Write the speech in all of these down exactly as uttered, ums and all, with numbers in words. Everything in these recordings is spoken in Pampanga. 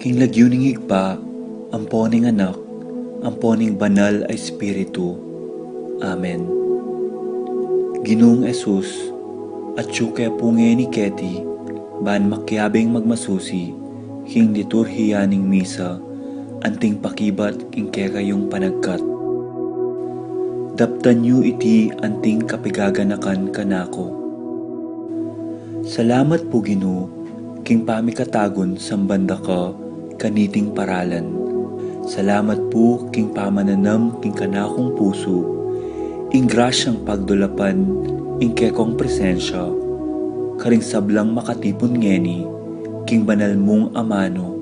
King lagyu ning Ibpa, ampo ning Anak, ampo ning Banal a Espiritu. Amen. Ginung Jesus, atyu ke pu ngeni keti, ban makiabing magmasusi king liturhiya ning misa, anting pakibat king kekayung panagkat. Daptan yu iti anting kapigaganakan kanaku. Salamat pu, Ginu, king pamikatagun samban da ka kaniting paralan. Salamat pu king pamananam king kanakung pusu ing grasyang pagdulapan ing kekong presensya karing sablang makatipun ngeni king banal mung amanu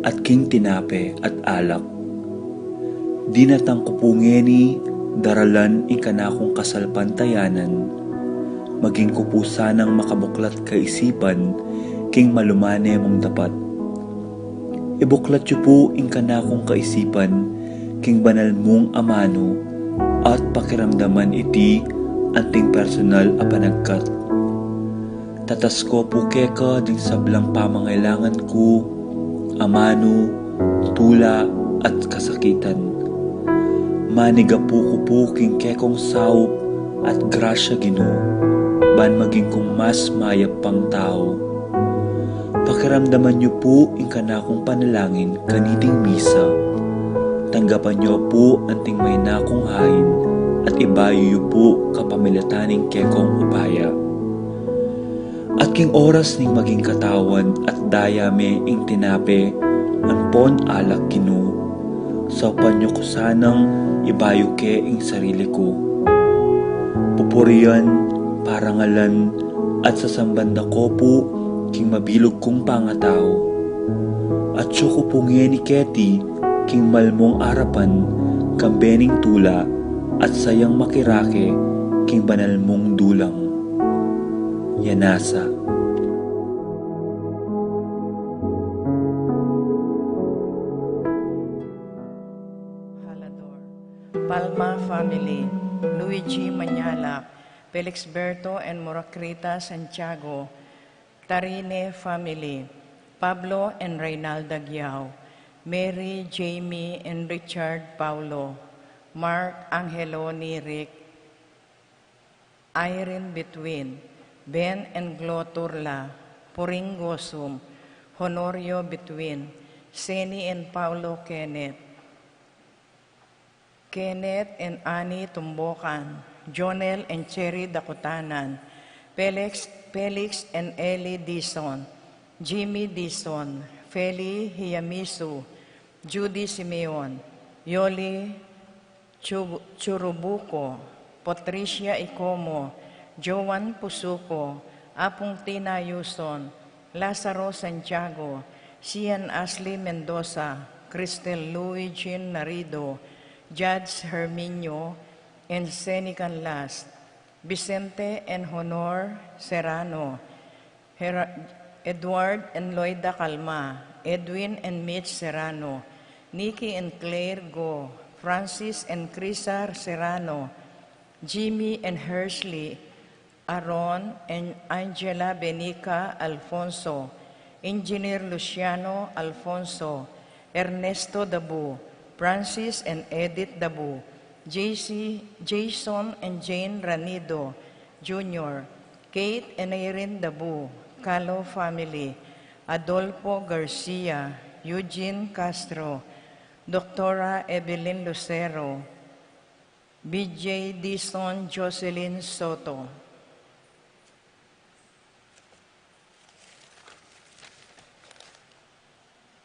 at king tinape at alak. Dinatang ku pu ngeni daralan ing kanakung kasalpantayanan, maging ku pu sanang makabuklat kaisipan king malumane mung dapat. Ibuklat yu pu ing kanakung kaisipan king banal mung amanu at pakiramdaman iti anting personal a panagkat. Tatas ko pu keka ding sablang pamangailangan ku, amanu, tula, at kasakitan. Manigapu ku pu king kekong saup at grasya, Ginu, ban maging kung mas mayap pang tau. Pakiramdaman yu pu ing kanakung panalangin kaniting misa. Tanggapan yu pu anting maina kung hain at ibayu yu pu kapamilatan ning kekong upaya. At king oras ning maging katawan at daya me ing tinape ampon alak, Ginu, saupan yu ku sanang ibayu ke ing sarili ku. Pupurian, parangalan, at sasamban da ko pu king mabilug kung pangatau. Atyu ku pu ngeni keti king malmung arapan kambe ning tula at sayang makirake king banal mung dulang. Yanasa. Halador. Palma family, Luigi Mañalak, Felixberto and Moracrita Santiago, Tarine family, Pablo and Reynalda Giao, Mary, Jamie, and Richard Paulo, Mark, Angeloni, Rick, Irene Between, Ben and Glo Turla, Puring Gosum, Honorio Between, Seni and Paulo Kenneth, Kenneth and Annie Tumbokan, Jonel and Cherry Dakutanan, Felix, Felix and Ellie Dizon, Jimmy Dizon, Feli Hiyamisu, Judy Simeon, Yoli Chu-, Churubuco, Patricia Icomo, Joan Pusuco, Apung Tina Yuson, Lazaro Santiago, Sian Ashley Mendoza, Cristel Louis Jean Narido, Judge Herminio, and Senican Last, Vicente and Honor Serrano, Hera-, Edward and Loida Calma, Edwin and Mitch Serrano, Nikki and Claire Go, Francis and Crisa Serrano, Jimmy and Hershely, Aaron and Angela Benica Alfonso, Engineer Luciano Alfonso, Ernesto Dabu, Francis and Edith Dabu, J C, Jason and Jane Ranido Junior, Kate and Irene Dabu, Calo family, Adolfo Garcia, Eugene Castro, Doctora Evelyn Lucero, B J Dizon, Jocelyn Soto.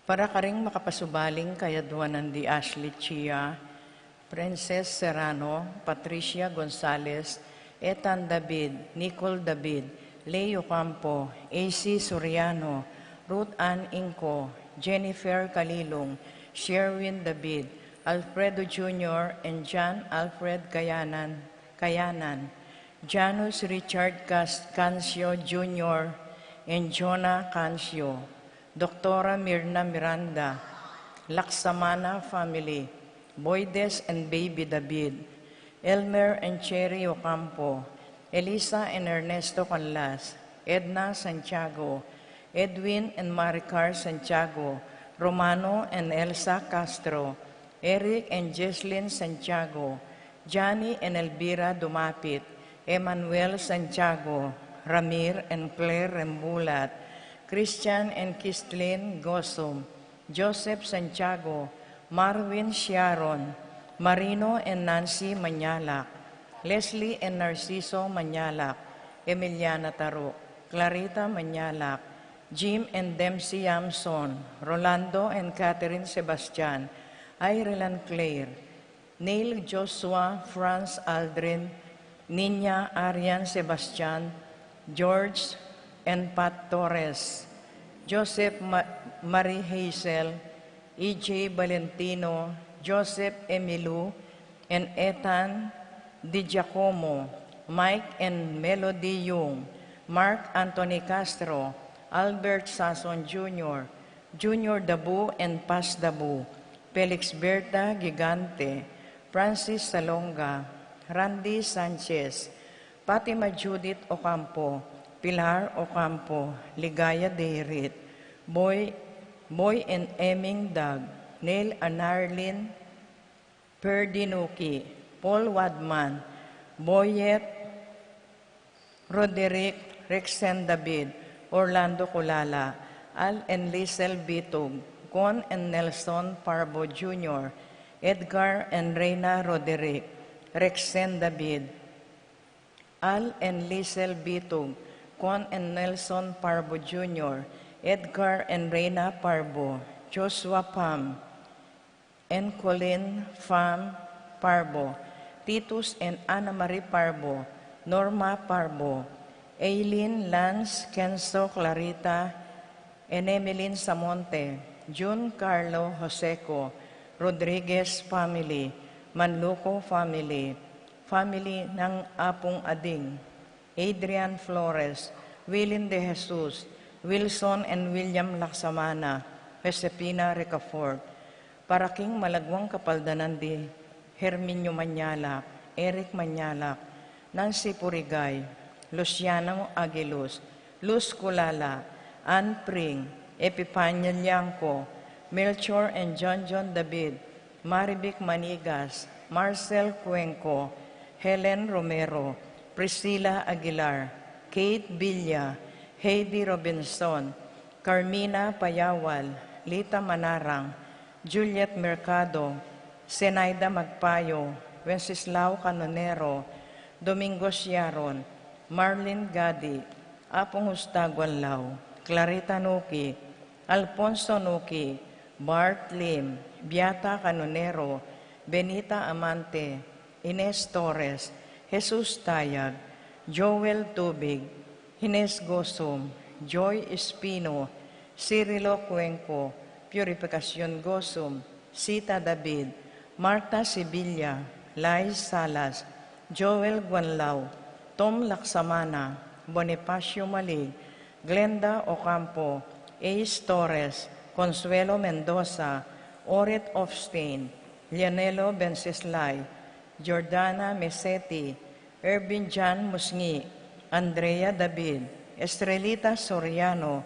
Para karing makapasubaling kayadwanan di Ashley Chia, Princess Serrano, Patricia Gonzalez, Ethan David, Nicole David, Leo Campo, A C Soriano, Ruth Ann Inco, Jennifer Calilung, Sherwin David, Alfredo Junior and John Alfred Kayanan, Kayanan, Janus Richard Cas-, Cancio Junior and Jonah Cancio, Doctora Mirna Miranda, Laksamana family, Boydes and Baby David, Elmer and Cherry Ocampo, Elisa and Ernesto Canlas, Edna Santiago, Edwin and Maricar Santiago, Romano and Elsa Castro, Eric and Jesslyn Santiago, Johnny and Elvira Dumapit, Emmanuel Santiago, Ramir and Claire Rembulat, Christian and Kislin Gosum, Joseph Santiago, Marvin Sharon, Marino and Nancy Manyalak, Leslie and Narciso Manyalak, Emiliana Taru, Clarita Manyalak, Jim and Dempsey Yamson, Rolando and Catherine Sebastian, Irene and Claire, Neil Joshua, Franz Aldrin, Nina Arian Sebastian, George and Pat Torres, Joseph Ma-, Marie Hazel, E J Valentino, Joseph Emilu, and Ethan Di Giacomo, Mike and Melody Yung, Mark Anthony Castro, Albert Sason Junior, Junior Dabu and Paz Dabu, Felix Berta Gigante, Francis Salonga, Randy Sanchez, Fatima Judith Ocampo, Pilar Ocampo, Ligaya Deirit, Boy, Boy and Eming Dag, Neil Anarlin, Perdi Nuki, Paul Wadman, Boyet Roderick, Rexen David, Orlando Culala, Al and Lisel Bitug, Con and Nelson Parbo Junior, Edgar and Reina Roderick, Rexen David, Al and Lisel Bitug, Con and Nelson Parbo Junior, Edgar and Reina Parbo, Joshua Pam, and Colin Pham Parbo, Titus and Ana Marie Parbo, Norma Parbo, Aileen, Lance, Kenzo, Clarita, and Emeline Samonte, Jun Carlo Joseco, Rodriguez family, Manluco family, family ng Apung Ading, Adrian Flores, Wilin De Jesus, Wilson and William Laksamana, Josefina Ricafort, para king malagwang kapaldanan di Herminio Manyalak, Eric Manyalak, Nancy Purigay, Luciano Aguiluz, Luz Culala, Ann Pring, Epifanio Liangco, Melchor and John John David, Marivic Manigas, Marcel Cuenco, Helen Romero, Priscilla Aguilar, Kate Villa, Heidi Robinson, Carmina Payawal, Lita Manarang, Juliet Mercado, Zenaida Magpayo, Wenceslao Canonero, Domingo Siaron, Marlene Gadi, Apung Justa Guanlao, Clarita Nuki, Alfonso Nuki, Bart Lim, Beata Canonero, Benita Amante, Ines Torres, Jesus Tayag, Joel Tubig, Ines Gosum, Joy Espino, Cirilo Cuenco, Purificacion Gosum, Sita David, Martha Sibilia, Lais Salas, Joel Guanlao, Tom Laksamana, Bonifacio Malig, Glenda Ocampo, Ace Torres, Consuelo Mendoza, Orit Ofstein, Lionelo Benceslay, Jordana Meseti, Ervin John Musngi, Andrea David, Estrelita Soriano,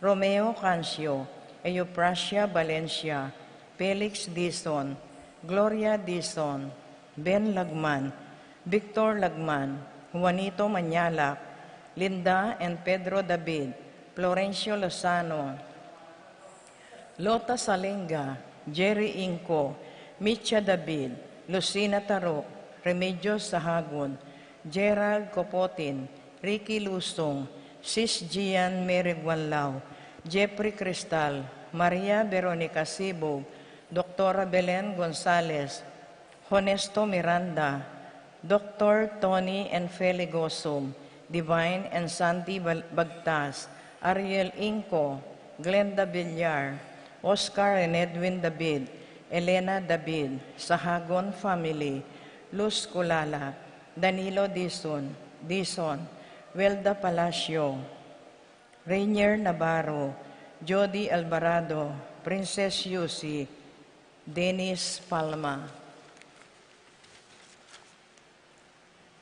Romeo Cancio, Euprasia Valencia, Felix Dizon, Gloria Dizon, Ben Lagman, Victor Lagman, Juanito Manyalak, Linda and Pedro David, Florencio Lozano, Lota Salinga, Jerry Inco, Micha David, Lucina Taro, Remedios Sahagun, Gerald Copotin, Ricky Lusong, Sis Gian Mary Guanlao, Jeffrey Cristal, Maria Veronica Sibug, Doktora Belen Gonzales, Honesto Miranda, Doktor Tony and Feli Gosum, Divine and Santi Bal-, Bagtas, Ariel Inco, Glenda Villar, Oscar and Edwin David, Elena David, Sahagon family, Luz Culala, Danilo Dizon, Dizon, Welda Palacio, Rainier Navarro, Jody Alvarado, Princess Yusi, Dennis Palma.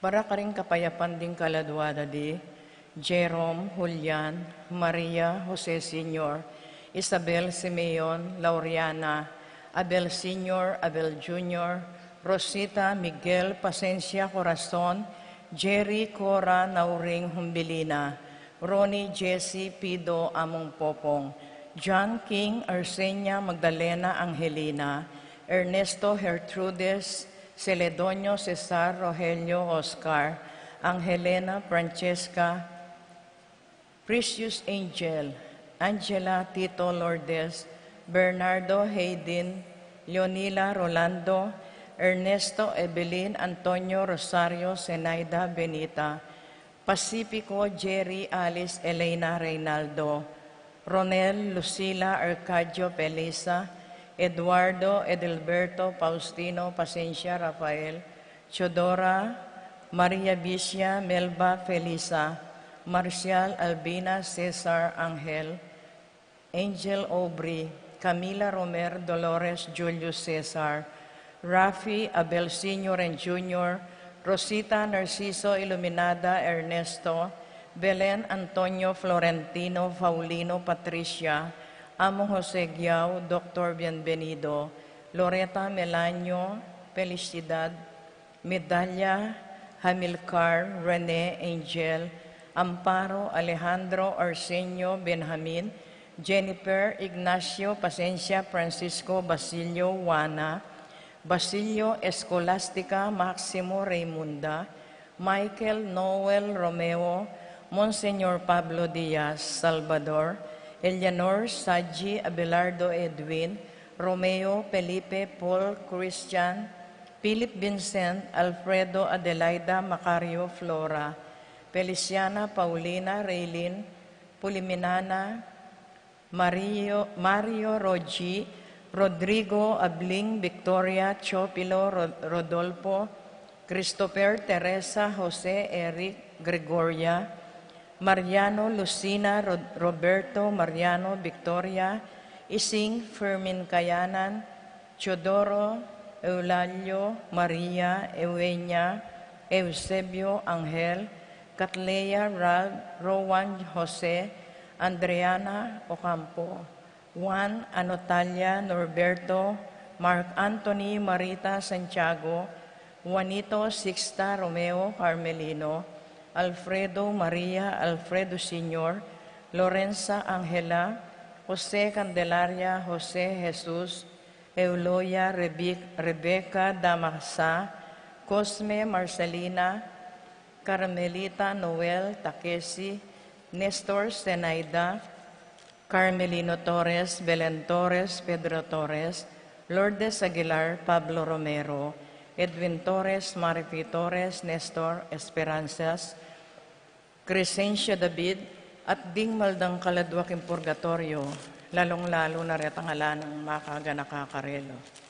Para karing kapayapan ding kaladua da di Jerome, Julian, Maria, Jose Senior, Isabel Simeon, Lauriana, Abel Senior, Abel Junior, Rosita, Miguel, Pasensia, Corazon, Jerry, Cora, Nauring, Humbilina, Ronnie, Jesse, Pido, Among Popong, John King, Arsenia, Magdalena, Angelina, Ernesto, Gertrudes, Celedonio, Cesar, Rogelio, Oscar, Angelena, Francesca, Precious Angel, Angela, Tito, Lourdes, Bernardo, Hayden, Leonila, Rolando, Ernesto, Evelyn, Antonio, Rosario, Zenaida, Benita, Pacifico, Jerry, Alice, Elena, Reynaldo, Ronel, Lucila, Arcadio, Felisa, Eduardo, Edelberto, Faustino, Pasensia, Rafael, Teodora, Maria Bicia, Melba, Felisa, Marcial, Albina, Cesar, Angel, Angel, Aubrey, Camila, Romer, Dolores, Julius, Cesar, Rafi, Abel Senior and Junior, Rosita, Narciso, Iluminada, Ernesto, Belen, Antonio, Florentino, Paulino, Patricia, Among Jose Giao, Doctor Bienvenido, Loreta, Melanio, Felicidad, Medalla, Hamilcar, Rene, Angel, Amparo, Alejandro, Arsenio, Benjamin, Jennifer, Ignacio, Pasensia, Francisco, Basilio, Juana, Basilio, Escolastica, Maximo, Raymunda, Michael, Noel, Romeo, Monsignor Pablo Diaz, Salvador, Eleanor, Saji, Abelardo, Edwin, Romeo, Felipe, Paul, Christian, Philip, Vincent, Alfredo, Adelaida, Macario, Flora, Feliciana, Paulina, Raylin, Puliminana, Mario, Mario, Rogi, Rodrigo, Abling, Victoria, Teofilo, Ro-, Rodolfo, Christopher, Teresa, Jose, Eric, Gregoria, Mariano, Lucina, Ro-, Roberto, Mariano, Victoria, Ising, Fermin, Kayanan, Teodoro, Eulalio, Maria, Eugenia, Eusebio, Angel, Catleya, Ralph, Rowan, Jose, Andreana, Ocampo, Juan, Anotalia, Norberto, Mark Anthony, Marita, Santiago, Juanito, Sixta, Romeo, Carmelino, Alfredo, Maria, Alfredo Senior, Lorenza, Angela, Jose, Candelaria, Jose, Jesus, Euloya, Rebi-, Rebecca, Damasa, Cosme, Marcelina, Carmelita, Noel, Takesi, Nestor, Zenaida, Carmelino Torres, Belen Torres, Pedro Torres, Lourdes Aguilar, Pablo Romero, Edwin Torres, Marifi Torres, Nestor Esperanzas, Crescencia David, at ding maldang kaladwa king purgatorio, lalung-lalu na retang ala nang makaganaka karela.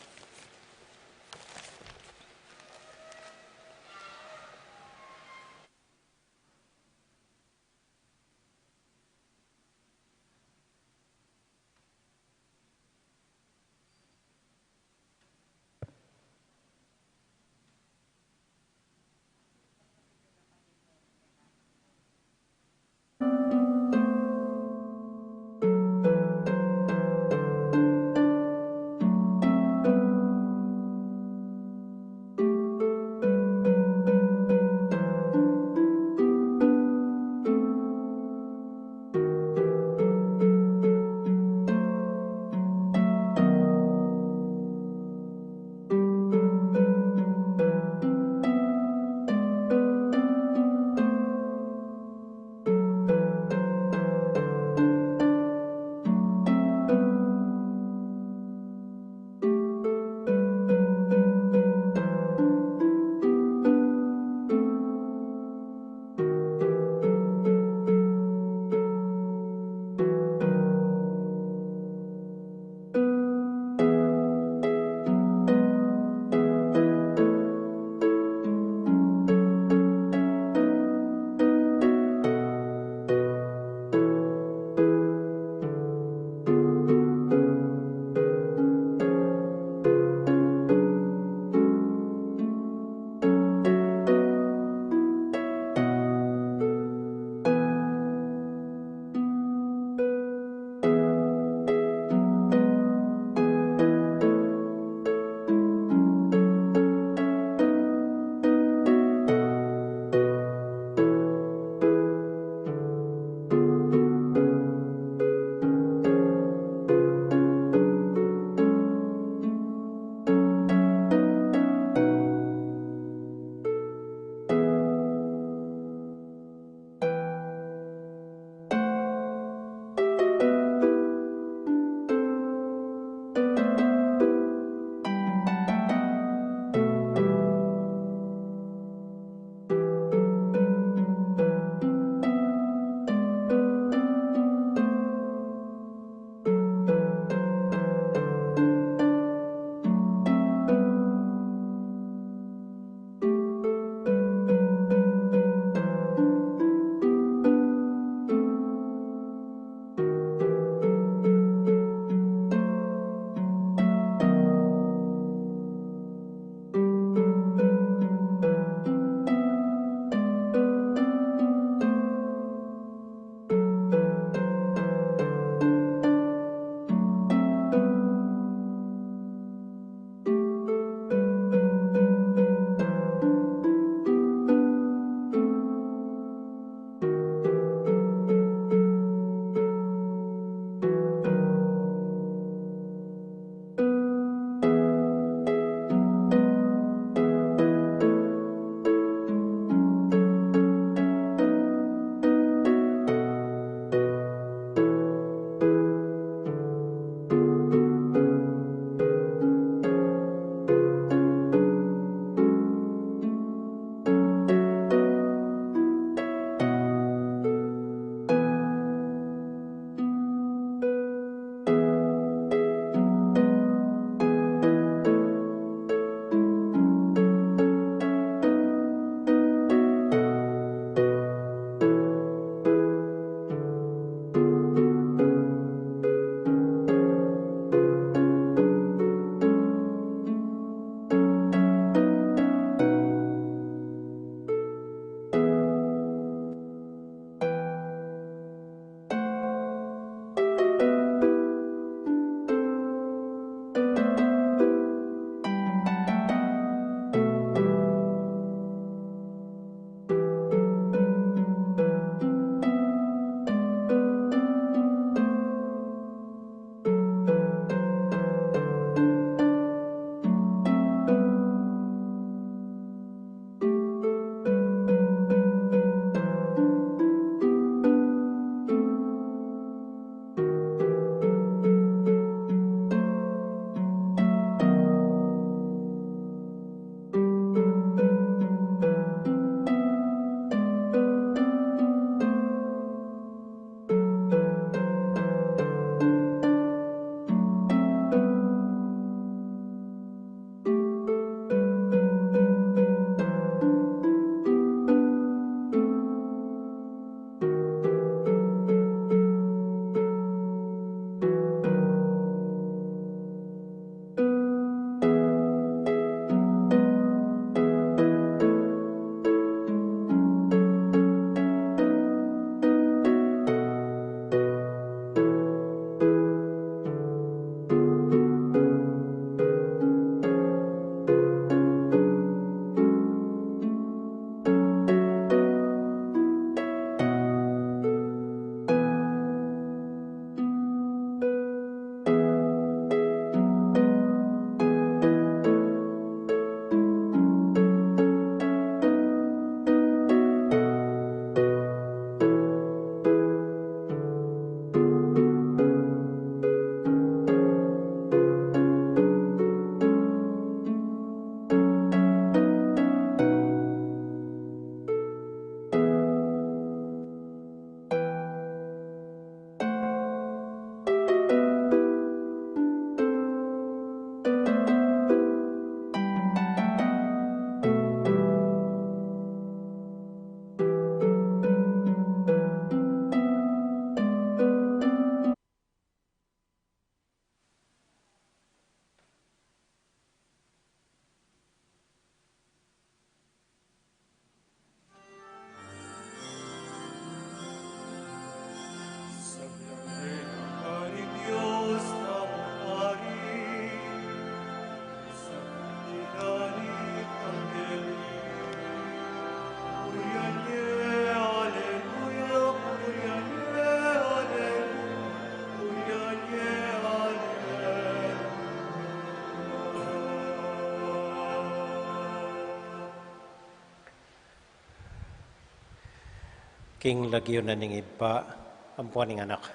King lagyu na ning Ibpa, ampo ning Anak,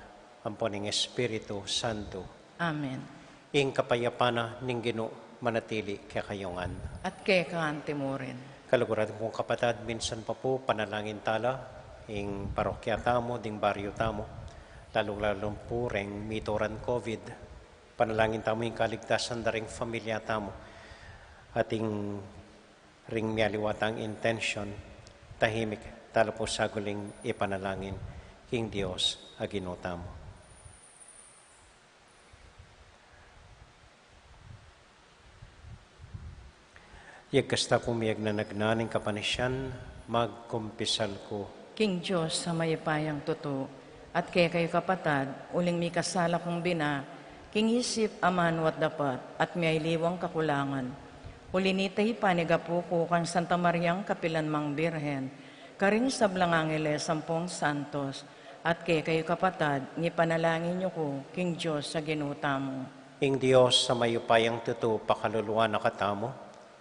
ampo ning Espiritu Santo. Amen. Ing kapayapan na ning Ginu manatili kekayu ngan. At keka anti mu rin. Kaluguran kung kapatad, minsan pa pu, panalangin tala ing parokya tamu, ding baryu tamu, lalu-lalu pu reng mituran COVID. Panalangin tamu ing kaligtasan da reng familia tamu. At ing ring mialiwa tang intention, tahimik tala pu saguling ipanalangin king Dios a Ginu tamu. Yagkas ta pu miyagnanagnan ing kapanisian, magkumpisal ku king Dios a mayupayang tutu, at kekayu kapatad, uling mikasala kung bina, king isip, amanu at dapat, at miyaliwang kakulangan. Uli nita ipanyawad ku kang Santa Mariang kapilan mang Birhen, karing sablang angeles ampong santos, at kekayu kapatad, ipanalangin yu ku king Dios a Ginu tamu. Ing Dios a mayupayang tutu pakaluluan na katamu,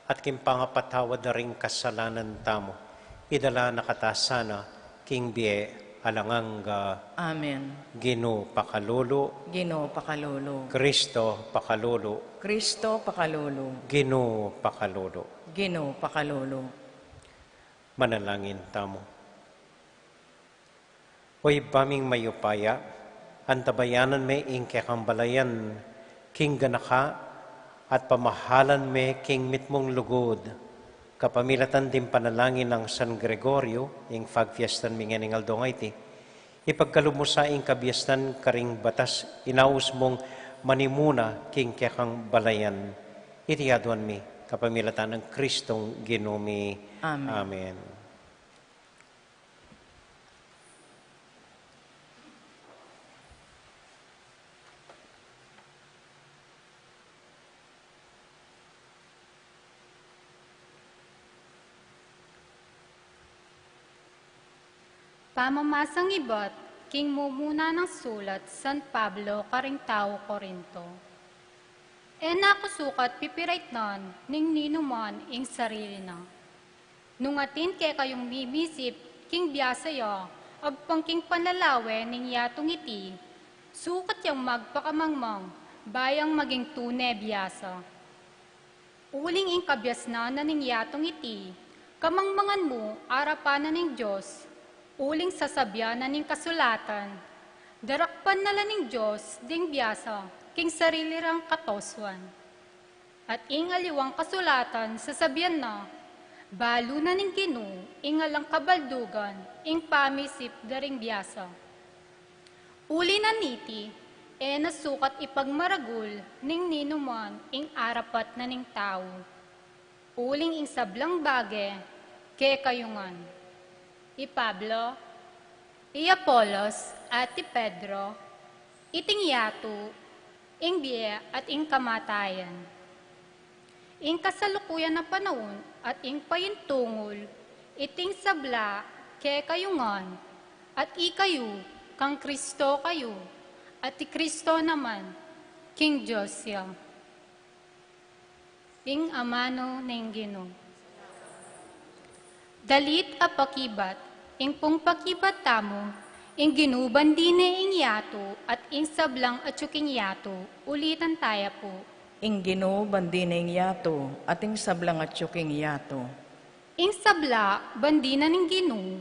at king pangapatawad da ring kasalanan tamu, idala na kata sana king bie alang angga. Amen. Ginu pakalulu. Ginu pakalulu. Kristo pakalulu. Kristo pakalulu. Ginu pakalulu. Ginu pakalulu. Manalangin tamu. O Ibpa ming mayupaya, antabayanan me ing kekang balayan king ganaka at pamahalan me king mitmung lugud. Kapamilatan ding panalangin nang San Gregorio, ing pagfiestan mi ngening aldo a iti, ipagkalub mu sa ing kabiasnan karing batas inaus mung manimuna king kekang balayan. Iti aduan mi, kapamilatan nang Kristong Ginu mi. Amen. Amen. Pamamasang ibat king mumuna nang sulat San Pablo karing tau Corinto. E na ku sukat pipiraitnan ning ninuman ing sarili na. Nung atin kekayung mimisip king biasa ya, agpang king panlalawe ning yatung iti, sukat yang magpakamangmang, ba yang maging tune biasa. Uling ing kabiasnan na ning yatung iti, kamangmangan mu arapan na ning Dios, uling sasabian na ning kasulatan, darakpan na la ning Dios ding biasa king sarili rang katosuan. At ing aliwang kasulatan sasabian na, balu na ning Ginu ing alang kabaldugan ing pamisip da ring biasa. Uli na niti, e na sukat ipagmaragul ning ninuman ing arapat na ning tau. Uling ing sablang bage, kekayu ngan. I Pablo, i Apolos, at i Pedro, iting yatu, ing bie at ing kamatayan. Ing kasalukuyan a panaun at ing payintungul, iting sabla kekayu ngan, at ikayu kang Kristo kayu, at i Kristo naman king Dios ya. Ing amanu ning Ginu. Dalit a pakibat, ing pung pakibat tamu, ing Ginu bandi ne ing yatu, at ing sablang atyu king yatu, ulitan taya pu. Ing Ginu bandi ne ing yatu, at ing sablang atyu king yatu. Ing sabla bandi na ning Ginu,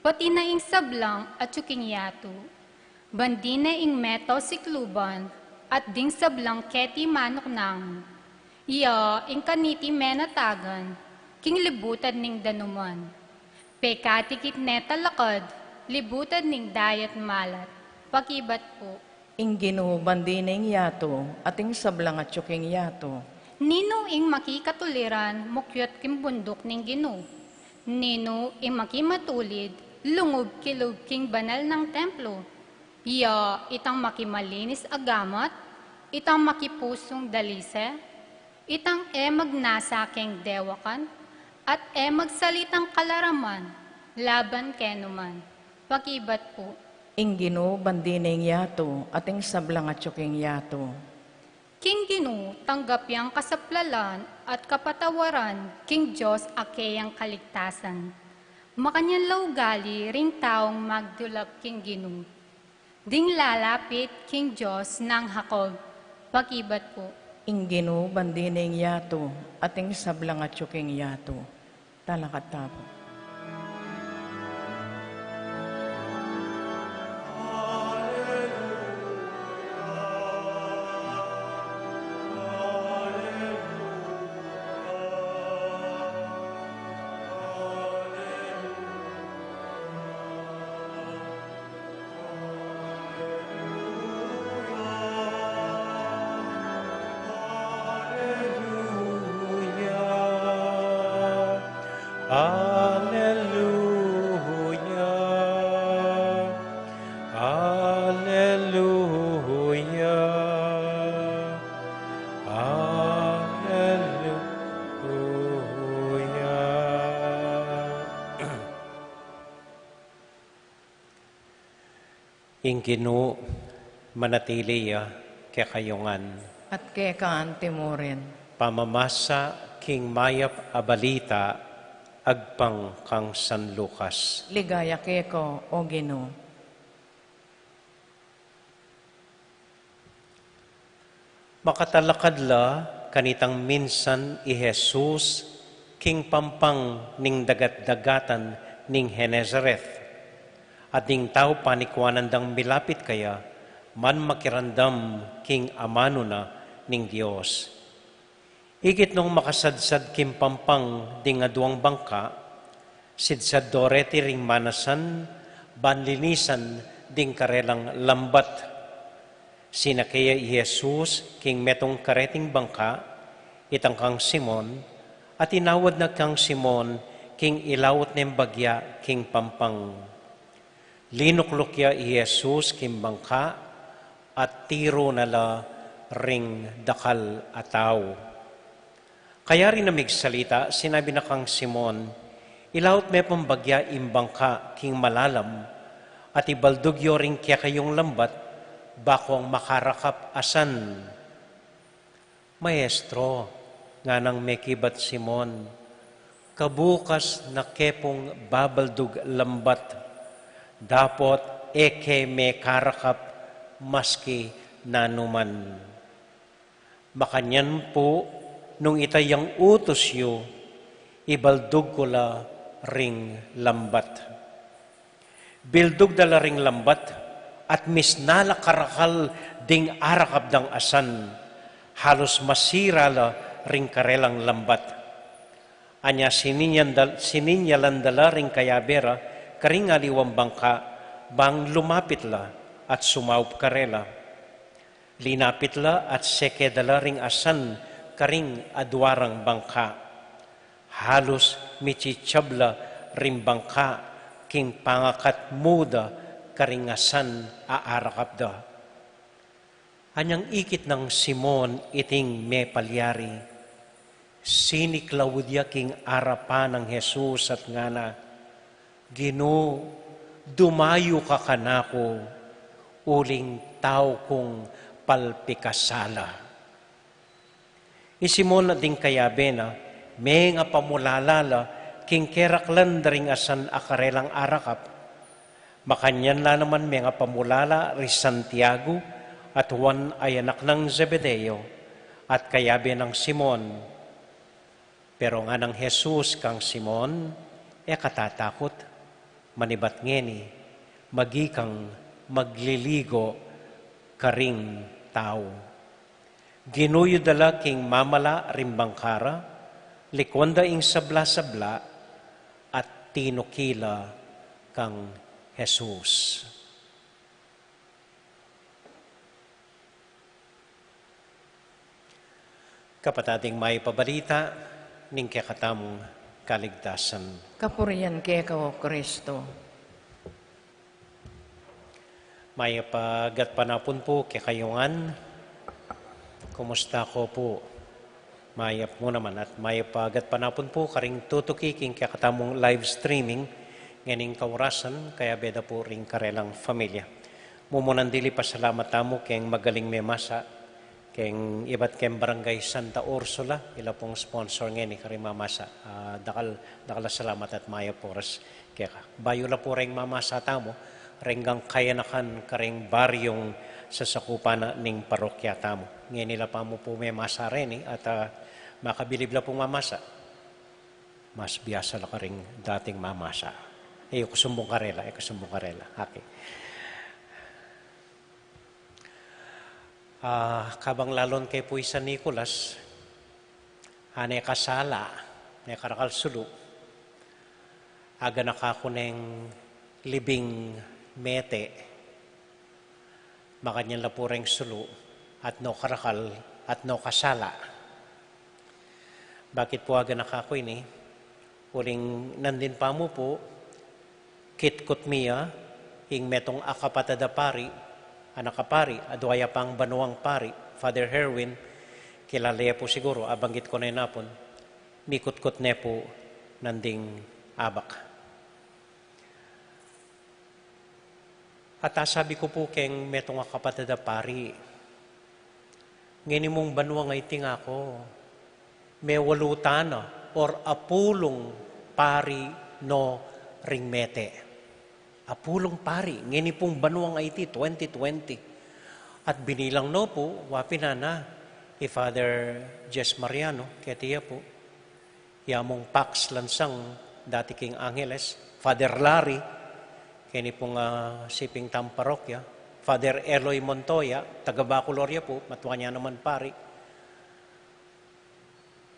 pati na ing sablang atyu king yatu. Bandi ne ing meta o sikluban, at ding sablang keti manuknangan. Iya ing kaniti menatagan, king libutad ning danuman. Pekatikit ne talakad, libutad ning dayat malat. Pakibat pu. Ing Ginu bandi ne ing yatu, at ing sablang atyu king yatu. Ninu ing makikatuliran, mukyat king bunduk ning Ginu? Ninu ing makimatulid, lungub kilub king banal nang templo? Iya itang makimalinis a gamat, itang makipusung dalise, itang e magnasa king dewakan, at e magsalitang kalaraman laban kenuman. Pakibat pu. Ing Ginu bandi ne ing yatu, at ing sablang atyu king yatu. King Ginu tanggap yang kasaplalan at kapatawaran king Dios a keyang kaligtasan. Makanyan la ugali ring taung magdulap king Ginu, ding lalapit king Dios nang Jacob. Pakibat pu. Ing Ginu bandi ning yatu, at ing sablang atyu king yatu. Talakad ta pu. Aleluya, aleluya, aleluya. Ing Ginu manatili ya kekayu ngan. At keka anti mu rin. Pamamasa king mayap a balita agpang kang San Lucas. Ligaya keka, O Ginu. Makatalakad la kanitang minsan i Jesus king pampang ning dagat-dagatan ning Genesaret. At ding tau panikuanan dang milapit kaya, man makiramdam king amanu na ning Dios. Ikit nung makasadsad king pampang ding aduang bangka, sidsad do reti ring manasan, ban linisan ding karelang lambat. Sinake ya i Jesus king metung kareting bangka, itang kang Simon, at inawad na kang Simon king ilaut neng bagya king pampang. Linukluk ya i Jesus king bangka, at tiru na la ring dakal a tau. Kayari na migsalita, sinabi na kang Simon, "Ilaut me pang bagya ing bangka king malalam, at ibaldug yo ring kekayung lambat, bakung makarakap a san." "Maestro," nganang mekibat Simon, "kabukas na ke pung babaldug lambat, dapot e ke mekarakap maski nanu man." "Makanyan pu, nung ita yang utus yu, ibaldug ku la ring lambat." Bildug da la ring lambat, at misna la karakal ding arakap dang asan, halus masira la ring karelang lambat. Anya sininyan da-, sininyalan da la ring kayabe ra karing aliwang bangka, bang lumapit la at sumaup karela. Linapit la at seke da la ring asan karing adua rang bangka. Halus michichab la ring bangka king pangakat mu da karing asan a arakap da. Anyang ikit nang Simon iting mepalyari, siniklaud ya king arapan nang Jesus at ngana, "Ginu, dumayu ka kanaku, uling tau kung palpikasala." I Simon at ding kayabe na, mengapamulala la king keraklan da ring asan a karelang arakap. Makanyan la naman mengapamulala ri Santiago at Juan a anak nang Zebedeo, at kayabe nang Simon. Pero nganang Jesus kang Simon, "E ka tatakut, manibat ngeni, magi kang magliligo karing tau." Ginuyu da la king mamala ring bangka ra, likuan da ing sabla-sabla, at tinuki la kang Jesus. Kapatad, ing mayap a balita ning kekatamung kaligtasan. Kapurian keka, O Kristo. Mayap a gatpanapun pu kekayu ngan. Kumusta ko pu? Mayap mu naman, at mayap a gatpanapun pu karing tutuki king kekatamung live streaming ngening kaurasan, kayabe da pu ring karelang familia. Mumunan dili, pasalamat tamu keng magaling memasa, Keng ibat keng Barangay Santa Ursula, ila pung sponsor ngeni karing mamasa. Ah, dakal, dakal a salamat at mayap a oras keka. Bayu la pu reng mamasa tamu, reng kayanakan karing baryung sasakupan na ning parokya tamu. Ngeni la pa mu pu memasa reni at, ah, makabilib la pung mamasa. Mas biasa la karing dating mamasa. E ku sumbung karela, e ku sumbung karela. Okay. Ah, kabang lalon ke pu i San Nicolas, a ne kasala, ne karakal sulu, aganaka ku neng libing mete, makanyan la pu reng sulu, at no karakal, at no kasala. Bakit pu aganaka ku ini? Uling nandin pa mu pu, kitkut mi ya, ing metung a kapatad a pari, anak a pari, adua ya pang banuang pari, Father Herwin, kilala ye pu siguru, abanggit ku ne napun, mikutkut ne pu nanding abak. At asabi ku pu keng metung a kapatad a pari, ngeni mung banua ngeni, ngaku, mewalu tana or apulung pari no ring mete. Apulung pari, ngeni pung banua ngeni, twenty twenty. At binilang no pu, wa pin nana, i Father Jess Mariano, keti ya pu. Ya mung Pax Lansang, dati king Angeles, Father Larry, keni pung, ah, siping tang parokya, Father Eloy Montoya, taga Bacolor ya pu, matua ne naman pari,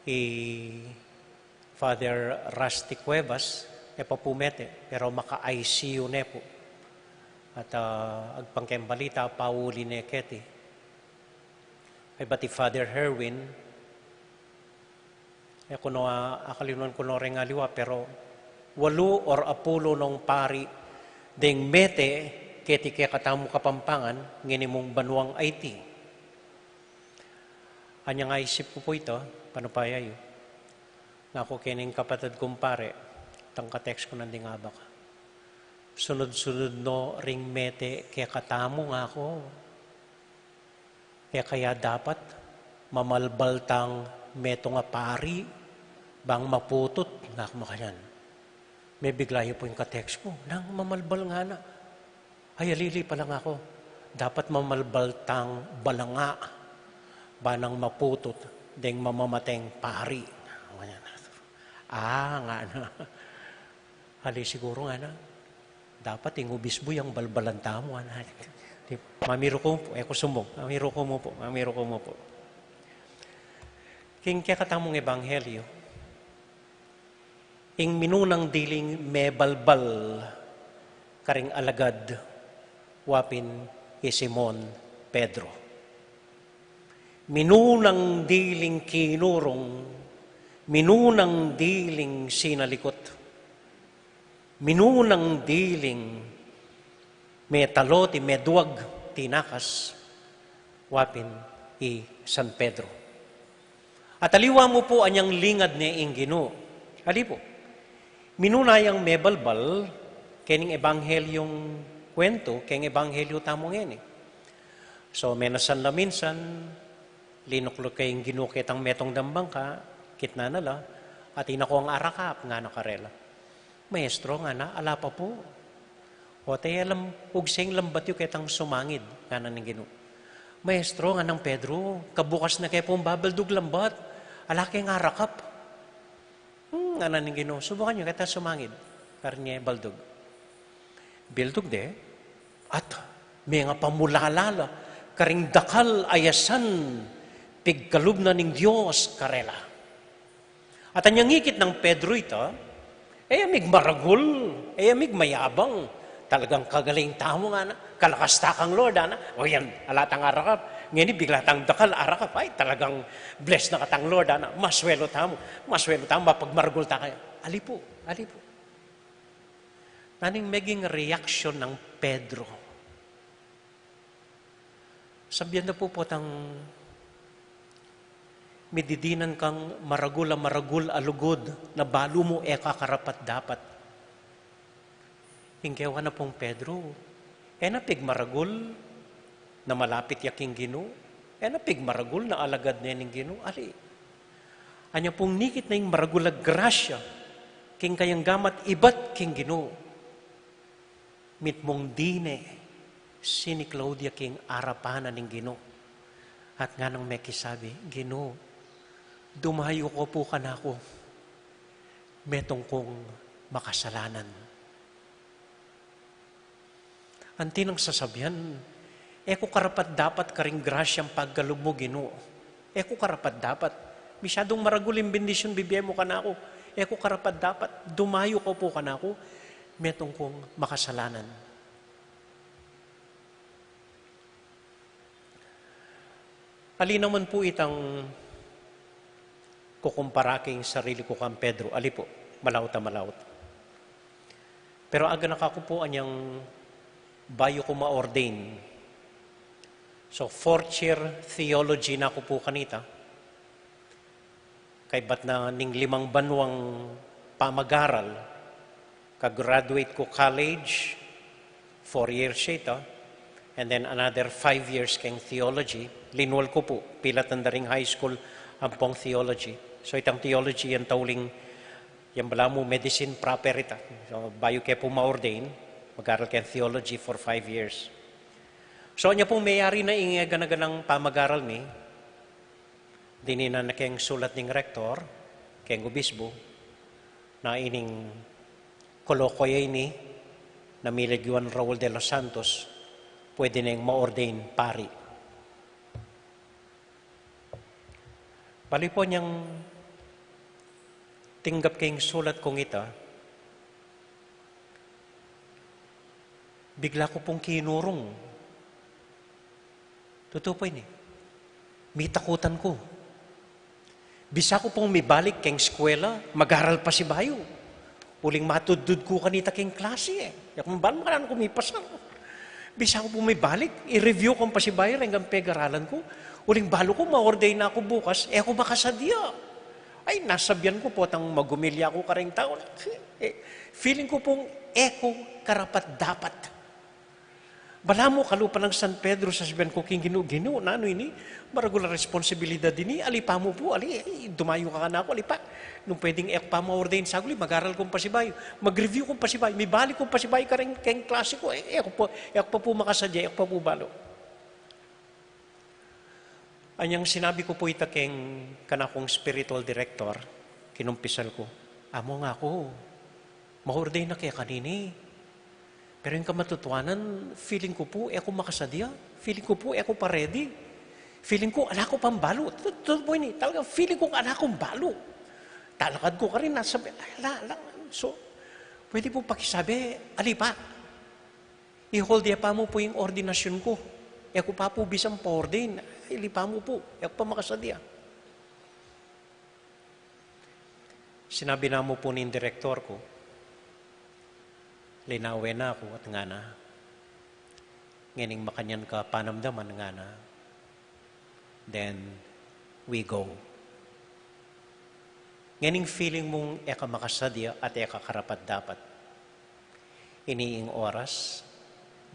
i Father Rusty Cuevas, e pa pu mete, pero maka-I C U ne pu. At, ah, agpang keng balita, pauli ne keti. Ay, pati Father Herwin, e ku no, ah, akalinuan ku no reng aliwa, pero walu or apulu nong pari deng mete keti kekatamung Kapampangan, ngeni mung banuang Haiti. Anyang aisip ku pu ita, panupaya yu. Ngaku keni ing kapatad kung pari, tang ka-text ku nanding abak. Sunud-sunud no ring mete kekatamu, ngaku. E kaya dapat mamalbal tang metung a pari bang maputut, ngaku makanyan. Mebigla ya pu ing ka-text ku, nang mamalbal, ngana. Ay, alili pala, ngaku. Dapat mamalbal tang balanga ba nang maputut deng mamamateng pari. Ah, ngana. Ali siguru, ngana. Dapat ing ubis bu yang balbalan tamu, ngana. Di, mamiru ku mu pu, e ku sumbung. Mamiru ku mu pu, mamiru ku mu pu. King kekatamung ebanghelyo, ing minunang diling mebalbal karing alagad, wa pin i Simon Pedro. Minunang diling kinurung, minunang diling sinalikut, minunang diling metaloti, meduag, tinakas, wa pin i San Pedro. At aliwa mu pu anyang lingad ne ing Ginu. Ali pu, minuna yang mebalbal kening ebanghelyung kwentu, keng ebanghelyu tamu ngeni. So, menasan la minsan, linukluk ke ing Ginu ketang metung dang bangka, kitnan na la, at inakung arakap, ngana karela. Maestro, ngana, ala pa pu. Ote, alam, ugseng lambat yu ketang sumangid, ngana ning Ginu. Maestro, nganang Pedro, kabukas na ke pung babaldug lambat, ala keng arakap. Hmm, ngana ning Ginu, subukan yu ketang sumangid, karin ye baldug. Bildug de, at menga pamulala la karing dakal a yasan pigkalub na ning Dios karela. At anyang ikit nang Pedro ita, e ya migmaragul, e ya migmayabang, talagang kagaling tamu, ngana, kalakas ta kang Lord, ana. O yan, ala tang arakap, ngeni bigla tang dakal arakap, ay, talagang bless na katang Lord, ana. Maswelu tamu, maswelu tamu, mapagmaragul ta kaya. Ali pu, ali pu. Nanu ing meging reaction nang Pedro? Sabian da pu, potang mididinan kang maragul a maragul a lugud na balu mu e ka karapat-dapat. Ing kewa na pung Pedro, e na pigmaragul na malapit ya king Ginu. E na pigmaragul na alagad ne ning Ginu, ali. Anya pung nikit na ing maragul a grasya king kayang gamat ibat king Ginu. Mitmung dine, siniklaud ya king arapan na ning Ginu. At nganang mekisabi, "Ginu, dumayu ka pu kanaku, metung kung makasalanan." Anti nang sasabian, "E ku karapat-dapat karing grasyang pagkalub mu, Ginu. E ku karapat-dapat. Masyadung maragul ing bendisyun bibie mu kanaku. E ku karapat-dapat. Dumayu ka pu kanaku, metung kung makasalanan." Ali naman pu itang kukumpara king sarili ku kang Pedro. Ali pu, malaut a malaut. Pero aganaka ku pu anyang bayu ku ma-ordain. So, fourth year theology na ku pu kanita. Kaybat na ning limang banuang pamagaral, ka-graduate ku college, four years ita, and then another five years keng theology. Linwal ku pu, pilatan da ring high school ampong theology. So itang theology, yan tauling, yan balamu medicine proper ita. So bayu ke pu ma-ordain, mag-aral keng theology for five years. So anya pung meyari na ing gana-ganang pamagaral mi, dininan na keng sulat ning rektor, keng obisbu, na ining kolokwyo ini na milagyuan Raul de los Santos, pwede neng ma-ordain pari. Bali pu, anyang tinggap keng sulat kung ita, bigla ku pung kinurung. Tutu pu ini. Mitakutan ku. Bisa ku pung mibalik keng eskwela, mag-aral pasibayu. Uling matudtud ku kanita keng klase, e. E ku balu makananu ku mipasar. Bisa ku pung mibalik, i-review kung pasibayu reng pag-aralan ku. Uling balu ku ma-ordain na ku bukas, e ku makasadya. Ay, nasabian ku potang magumilya ku kareng tau. E, feeling ku pung e ku karapat-dapat. Balamu kalupa nang San Pedro, sasabian ku king Ginu, "Ginu, nanu ini? Maragul a responsibilidad ini, ali pa mu pu, ali, e, dumayu ka kanaku, ali pa. Nung pwedeng e ku pa ma-ordain saguli, mag-aral kung pasibayu, mag-review kung pasibayu, mibalik kung pasibayu kareng, keng klase ku, e, e ku pa, e ku pa pu makasadya, e ku pa pu balu." Anyang sinabi ku pu ita keng kanakung spiritual director, kinumpisal ku, "Amu, ngaku, ma-ordain na ke kanini. Pero ing kamatutuanan, feeling ku pu, e ku makasadya. Feeling ku pu, e ku pa ready. Feeling ku, ala ku pang balu." Tutu pu ini, talagang feeling ku, ala kung balu. Talakad ku karin, nasabi, "Ala, ala." So, pwede pu pakisabi, ali pa. I-hold ya pa mu pu ing ordinasyun ku. E ku pa pu bisang pa-ordain. Ay, ali pa mu pu. E ku pa makasadya. Sinabi na mu pu ning direktor ku, linawen na ku at ngana, "Ngening makanyan ka panamdaman," ngana, "then we go. Ngening feeling mung e ka makasadya at e ka karapat-dapat, ini ing oras,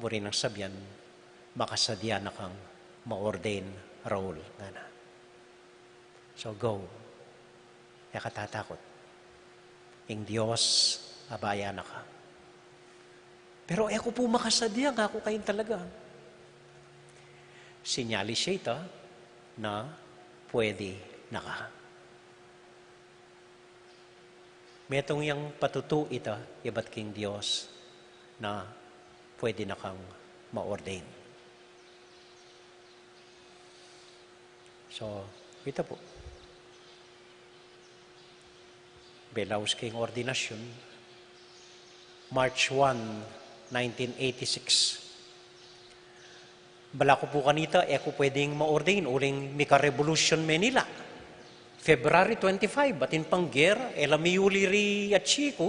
buri nang sabian, makasadya na kang ma-ordain, Raul," ngana. "So go. E ka tatakut. Ing Dios abayan na ka." "Pero e ku pu makasadya," ngaku, "karin talaga." Sinyalis ya ita na pwede na ka. Metung yang patutu ita ibat king Dios na pwede na kang ma-ordain. So, ita pu, belaus keng ordinasyun, March one, nineteen eighty-six. Balaku pu kanita, e ku pwedeng ma-ordain uling mika-revolution Manila. February twenty-five, atin pang gera, e la miyuli ri atsi ku.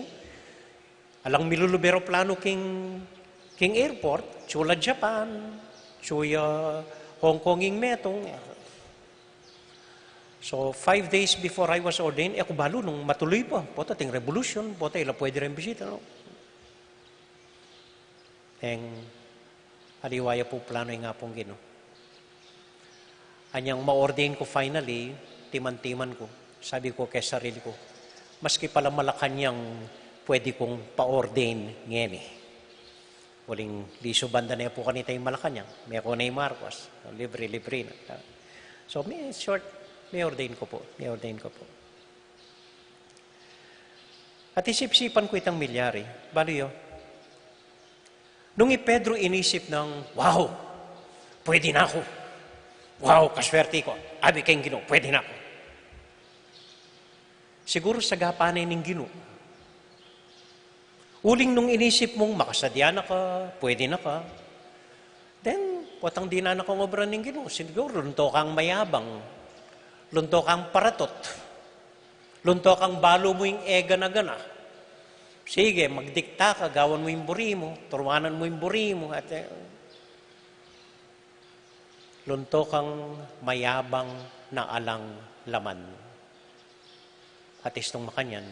Alang milulub eroplano king, king airport, atsu la Japan, atsu ya Hong Kong ing metung. So, five days before I was ordained, e ku balu nung matuluy pa. Pota ating revolution, pota e la pwede reng bisita, no? Eng aliwa ya pu plano ing Apung Ginu. Anyang ma-ordain ku finally, timan-timan ku, sabi ku keng sarili ku, maski pala Malacañang pwede kung pa-ordain ngeni. Uling lisu banda ne pu kanita ing Malacañang, meku ne ing Marcos, libre-libre na. So, mi-, short, mi-ordain ku pu, mi-ordain ku pu. At isip-isipan ku itang milyari, balu yu, nung i Pedro inisip nang, "Wow, pwede na ku. Wow, kaswerte ku. Abi keng Ginu, pwede na ku." Siguru sagapan ne ning Ginu. Uling nung inisip mung makasadya na ka, pwede na ka, then, potang dinan na kang obra ning Ginu. Siguru lunto kang mayabang, lunto kang paratot, lunto kang balu mu ing e gana-gana. Sige, magdikta ka, gawan mu ing buri mu, turwanan mu ing buri mu, at, eh, lunto kang mayabang na alang laman. At istung makanyan,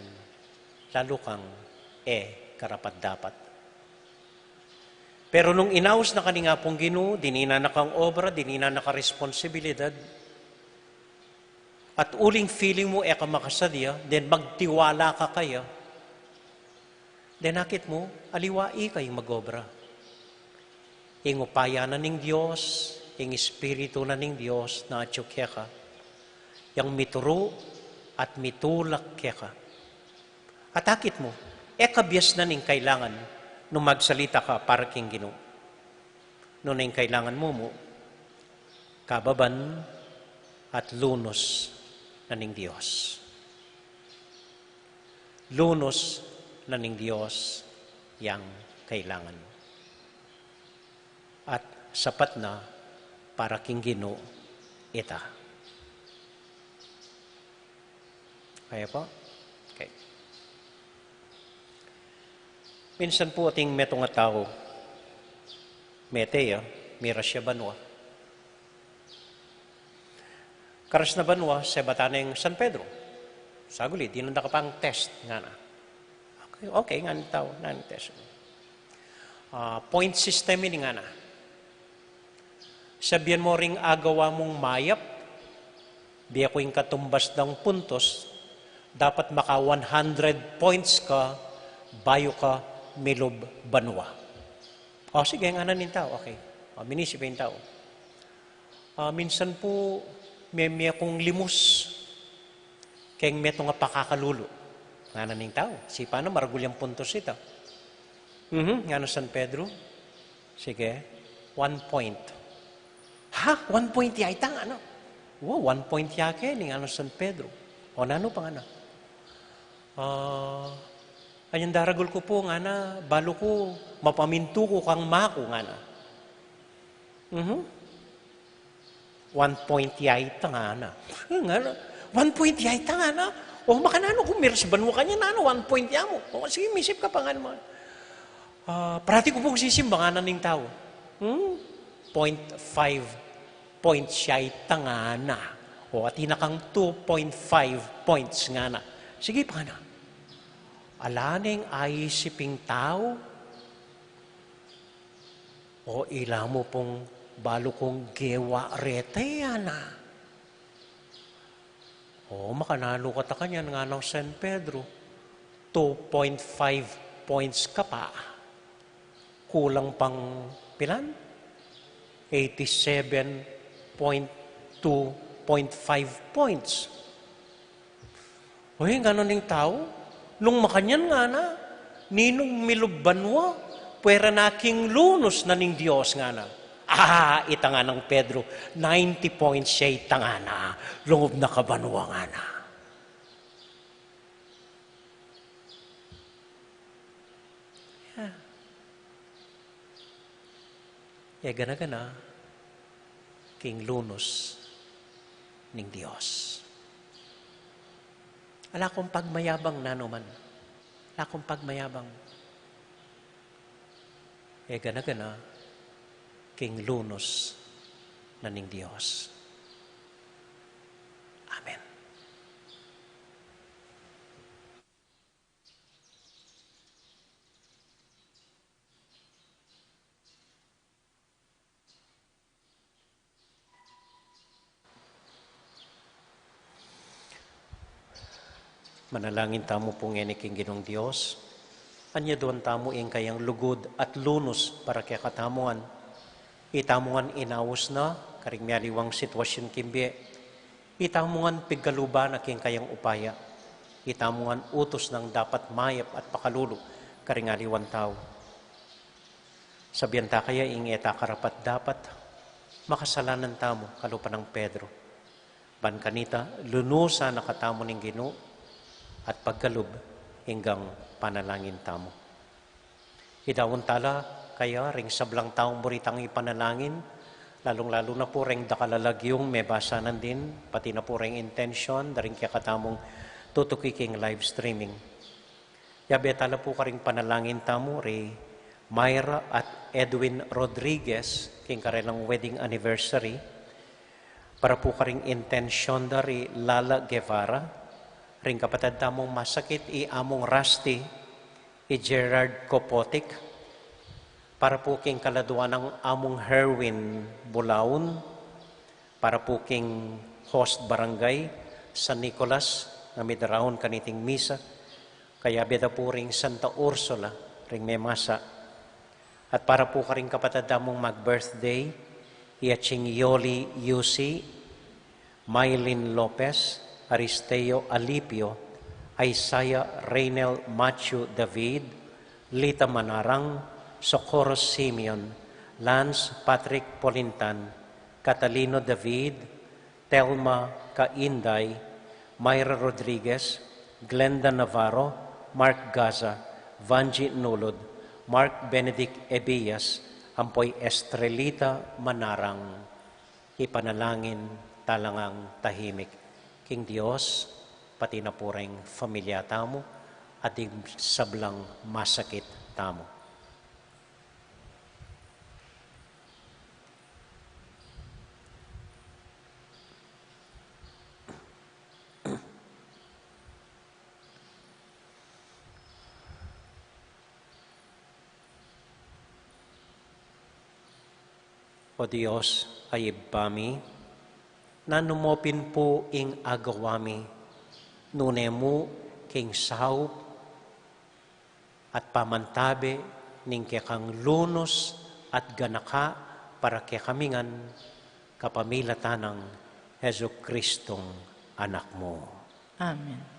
lalu kang e karapat-dapat. Pero nung inaus na ka ning Apung Ginu, dinan na kang obra, dinan na kang responsibilidad, at uling feeling mu e ka makasadya, then magtiwala ka kaya, then akit mu, aliwa ika ing mag-obra. Ing upaya na ning Dios, ing Espiritu na ning Dios na atyu keka, yang mituru at mitulak keka. At akit mu, e ka biasnan ing kailangan nung magsalita ka para king Ginu. Nune ing kailangan mu mu, kababan at lunus na ning Dios. Lunus na ning Dios yang kailangan. At sapat na para king Ginu ita. Kaya po? Okay. Minsan pu ating metung a tau, mete ya, mira ya banua. Karas na banua, sebatan neng San Pedro. Saguli, dinan da ka pang test, ngana. Okay, okay, ngana ning tau, ngana ning test. Ah, point system ini, ngana. Sabian mu ring agawa mung mayap, bie ku ing katumbas dang puntos, dapat maka one hundred points ka bayu ka milub banua. O, sige, ngana ning tau, okay. O, minisip ing tau. Ah, minsan pu, memie kung limus keng metung a pakakalulu. Ngana ning tau, sipa na maragul yang puntos ita. Mhm, ngana San Pedro. Sige, one point. Ha? One point ya ita, ngana? Wow, one point ya keni, ngana San Pedro. O nanu pa, ngana? Ah, anyang daragul ku pu, ngana, balu ku mapamintu ku kang maku, ngana. Mhm. One point ya ita, ngana. Ngana, one point ya ita, ngana. O, makananu ku mira sa banua kanyan, ngana, one point ya mu. O, sige, misip ka pa, ngana. Ah, parati ku pung sisimba, ngana ning tau. Hmm? Point five points ya ita, ngana. O, atin na kang two point five points, ngana. Sige pa, ngana. Ala neng aisip ing tau. O, ila mu pung balu kung gewa reta, ngana. O, makananu kata kanyan, nganang San Pedro, two point five points ka pa. Kulang pang pilan? Eighty-seven point two point five points. Uy, ngana ning tau, nung makanyan, ngana, ninung milub banua, pwera na king lunus na ning Dios, ngana. Ah, ita, nganang Pedro, ninety points ya ita, ngana, lungub na ka banua, ngana. Ya. E gana-gana king lunus ning Dios. Ala kung pagmayabang nanu man. Ala kung pagmayabang. E gana-gana king lunus na ning Dios. Amen. Manalangin tamu pu ngeni king Ginung Dios. Anyaduan tamu ing kayang lugud at lunus para kekatamu ngan. Itamu ngan inaus na karing mialiwang sitwasyun king bie. Itamu ngan pigkaluban na king kayang upaya. Itamu ngan utus nang dapat mayap at pakalulu karing aliwang tau. Sabian ta kaya ing e ta karapat-dapat, makasalanan tamu kalupa nang Pedro. Ban kanita, lunusan na katamu ning Ginu at pagkalub ing panalangin tamu. Idaun tala kaya ring sablang taung buri tang ipanalangin, lalung-lalu na pu ring dakal a lagyung mebasa nandin, pati na pu ring intensyon da ring kekatamung tutuki king live streaming. Yabe tala pu karing panalangin tamu ri Myra at Edwin Rodriguez king karelang wedding anniversary. Para pu karing intensyon da ri Lala Guevara, ring kapatad tamung masakit i Amung Rusty, i Gerard Kopotik, para pu king kaladuan nang Amung Herwin Bulaun, para pu king host barangay San Nicolas a midaraun kaniting misa, kayabe da pu ring Santa Ursula ring memasa. At para pu karing kapatad tamung mag-birthday, i Aching Yoli Yusi, Mylene Lopez, Aristeo Alipio, Isaiah Reynel Machu David, Lita Manarang, Socorro Simeon, Lance Patrick Polintan, Catalino David, Telma Kainday, Myra Rodriguez, Glenda Navarro, Mark Gaza, Vanji Nulud, Mark Benedict Ebias, ampo i Estrelita Manarang. Ipanalangin tala ngang tahimik king Dios, pati na pu ring familia tamu, at ding sablang masakit tamu. O Dios a Ibpa mi, nanu mu pin pu ing agawa mi, nune mu king saup at pamantabe ning kekang lunus at ganaka para kekami ngan, kapamilatan nang Jesucristong Anak mu. Amen.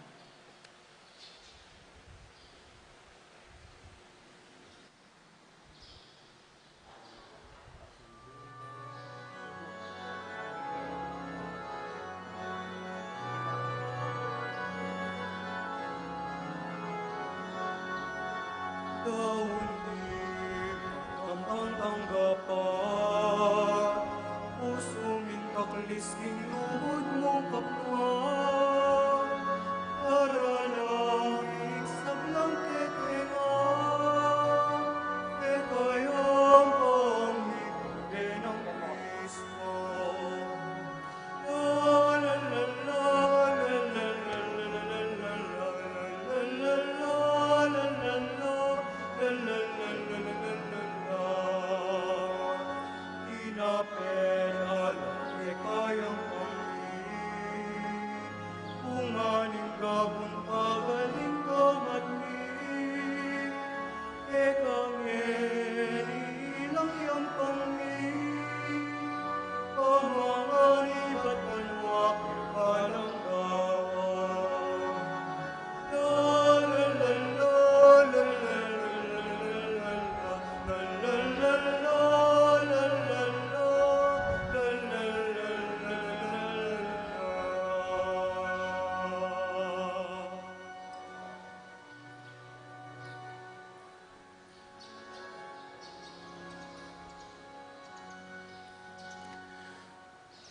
Daun di kampang tanggapan, pusu ming taklis king lugud mung kapwa, para lang ing sablang kekengan, e kayang pamikte nang Kristo. Inapel ala e kayang pamit, bunga ning gabun pagaling kamat mi. Eka ngeni ilang yampang mi, pamanganib at banua king kalangawan. La, la, la, la.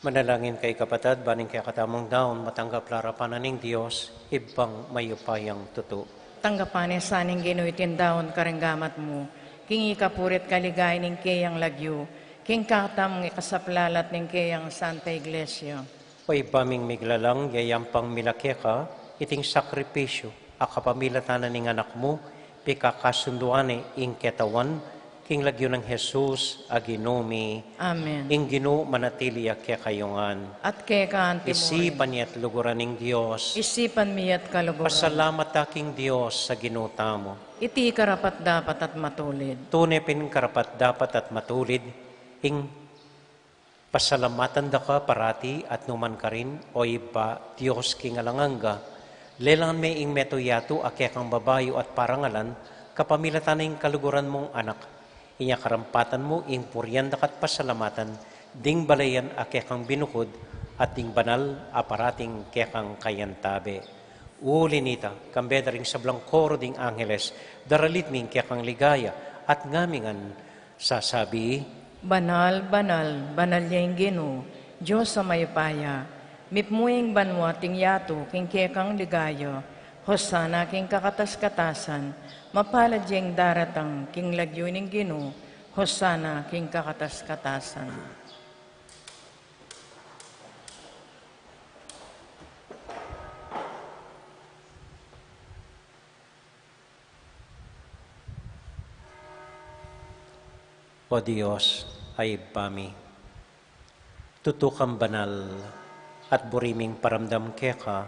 Manalangin kayu kapatad, ban ing kekatamung daun matanggap la arapan na ning Dios, Ibpang mayupayang tutu. Tanggapan na sa ning Ginu iting daun karing gamat mu, king ikapuri't kaligayan ning keyang lagyu, king katamung ikasaplalat ning keyang Santa Iglesia. O Ibpa ming miglalang, yayampang mi la keka iting sakripisyu a kapamilatan na ning Anak mu, pikakasunduan ne ing ketawan King lagyu nang Jesus a Ginu mi. Amen. Ing Ginu manatili ya kekayu ngan. At keka anti mu rin. Isipan ye at luguran ning Dios. Isipan mi at kaluguran. Pasalamat ta king Dios a Ginu tamu. Iti karapat-dapat at matulid. Tune pin karapat-dapat at matulid, ing pasalamatan da ka parati at numan karin, o Ibpa, Dios king alang angga. Lelangan me ing metung yatu a kekang babayu at parangalan, kapamilatan ning kaluguran mung Anak. Inya karampatan mu ing purian da ka at pasalamatan, ding balayan a kekang binukud, at ding banal a parating kekang kayantabe. Uli nita, kambe da ring sablang koro ding angeles, daralit mi ing kekang ligaya, at ngamingan, sasabi, Banal, banal, banal ya ing Ginu, Dios a mayupaya. Mipmu ing banua at ing yatu king kekang ligaya. Hosana king kakatas-katasan. Mapalad ya ing daratang king lagyu ning Ginu. Hosana king kakatas-katasan. O Dios a Ibpa mi, tutu kang banal, at buri ming paramdam keka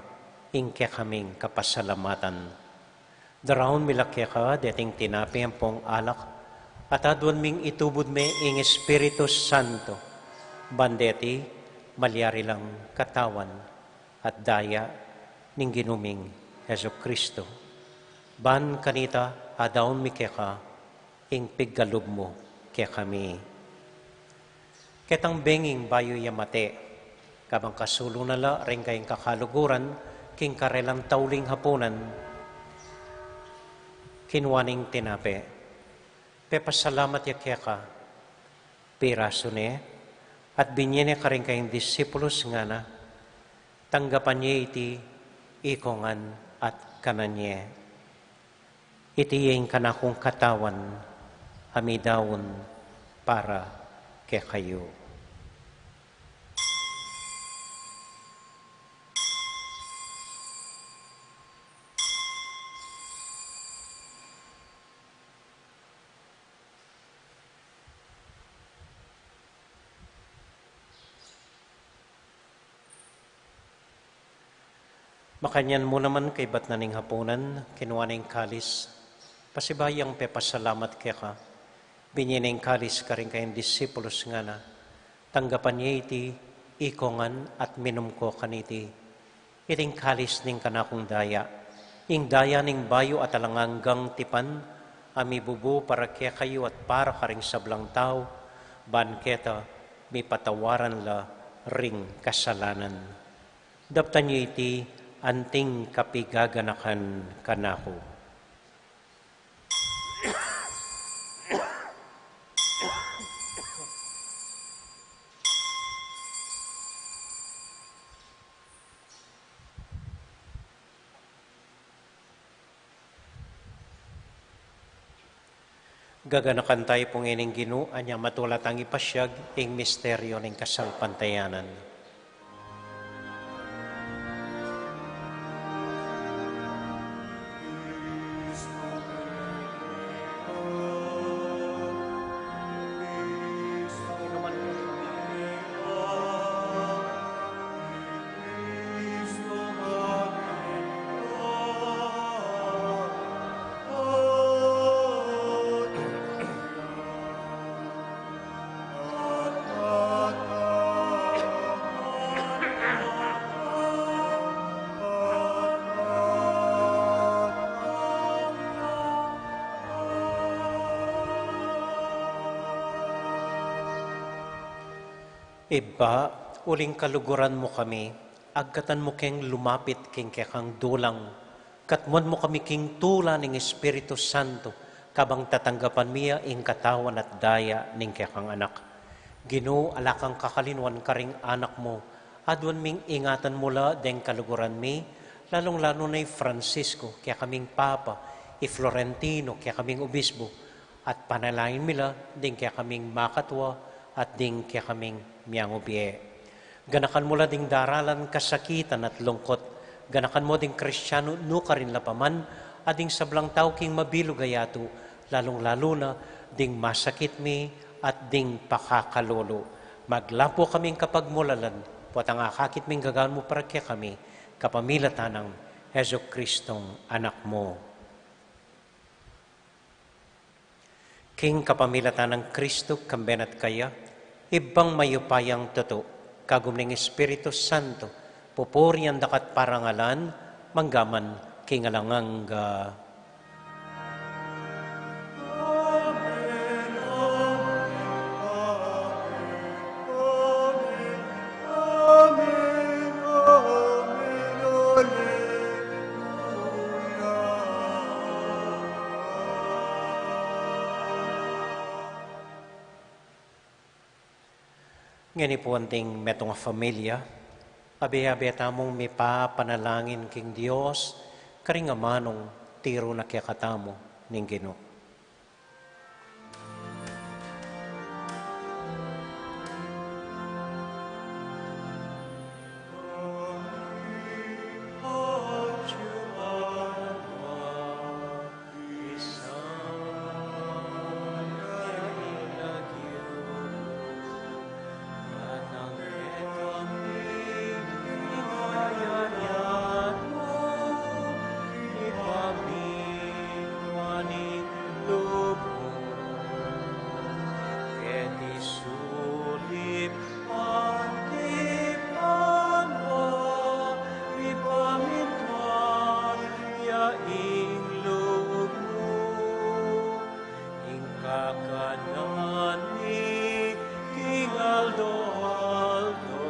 ing kekaming kapasalamatan. Daraun mi la keka deting tinape ampong alak, at aduan ming itubud me ing Espiritu Santo, ban deti malyari lang katawan at daya ning Ginu ming Jesucristo. Ban kanita adaun mi keka ing pigkalub mu kekami. Ketang benging bayu ya mate, kabang kasulu na la ring kayang kakaluguran king karelang tauling hapunan, kinua neng tinape, pepasalamat ya keka, pirasu ne, at binye ne karing kayang disipulus, ngana, tanggapan ye iti ikongan at kanan ye. Iti ing kanakung katawan a midaun para kekayu. Makanyan mu naman kaibat na ning hapunan, kinua ne ing kalis, pasibayu yang pepasalamat keka, binye ne ing kalis karing kayang disipulus, ngana, tanggapan ye iti ikongan at minum ko kaniti. Iting kalis ning kanakung daya, ing daya ning bayu at alang anggang tipan, a mibubu para kekayu at para karing sablang tau, ban keta mipatawaran la ring kasalanan. Daptan ye iti anting kapigaganakan kanaku. Gaganakan tayu pu ngening Ginu, anya matula tang ipasiag ing misteryu ning kasalpantayanan. Ibpa, uling kaluguran mu kami, agkatan mu keng lumapit king kekang dulang, katmuan mu kami king tula ning Espiritu Santo, kabang tatanggapan mi ya ing katawan at daya ning kekang Anak. Ginu, ala kang kakalinuan karing anak mu, aduan ming ingatan mu la deng kaluguran mi, lalung-lalu na i Francisco, kekaming Papa, i Florentino, kekaming Obispo, at panalangin mi la ding kekaming makatua at ding kekaming miangubie. Ganakan mu la ding daralan kasakitan at lungkut. Ganakan mu ding Kristianu nukarin la pa man, at ding sablang tau king mabilug a yatu, lalung-lalu na ding masakit mi at ding pakakalulu. Maglapu kaming kapagmulalan, potang akakit ming gagawan mu para kekami, kapamilatan nang Jesucristong Anak mu. King kapamilatan nang Kristu, kambe na at kaya, Ibpang mayupayang tutu, kagum ning Espiritu Santo, pupurian da ka at parangalan, mangga man king alang angga. Ngeni pu anting metung a familia, abe-abe tamung mipapanalangin king Dios, karing amanung tiru na kekatamu ning Ginu. Sulip anti panwa, ipamintuan ya ing lub mu, ing kakanan mi king aldo-aldo,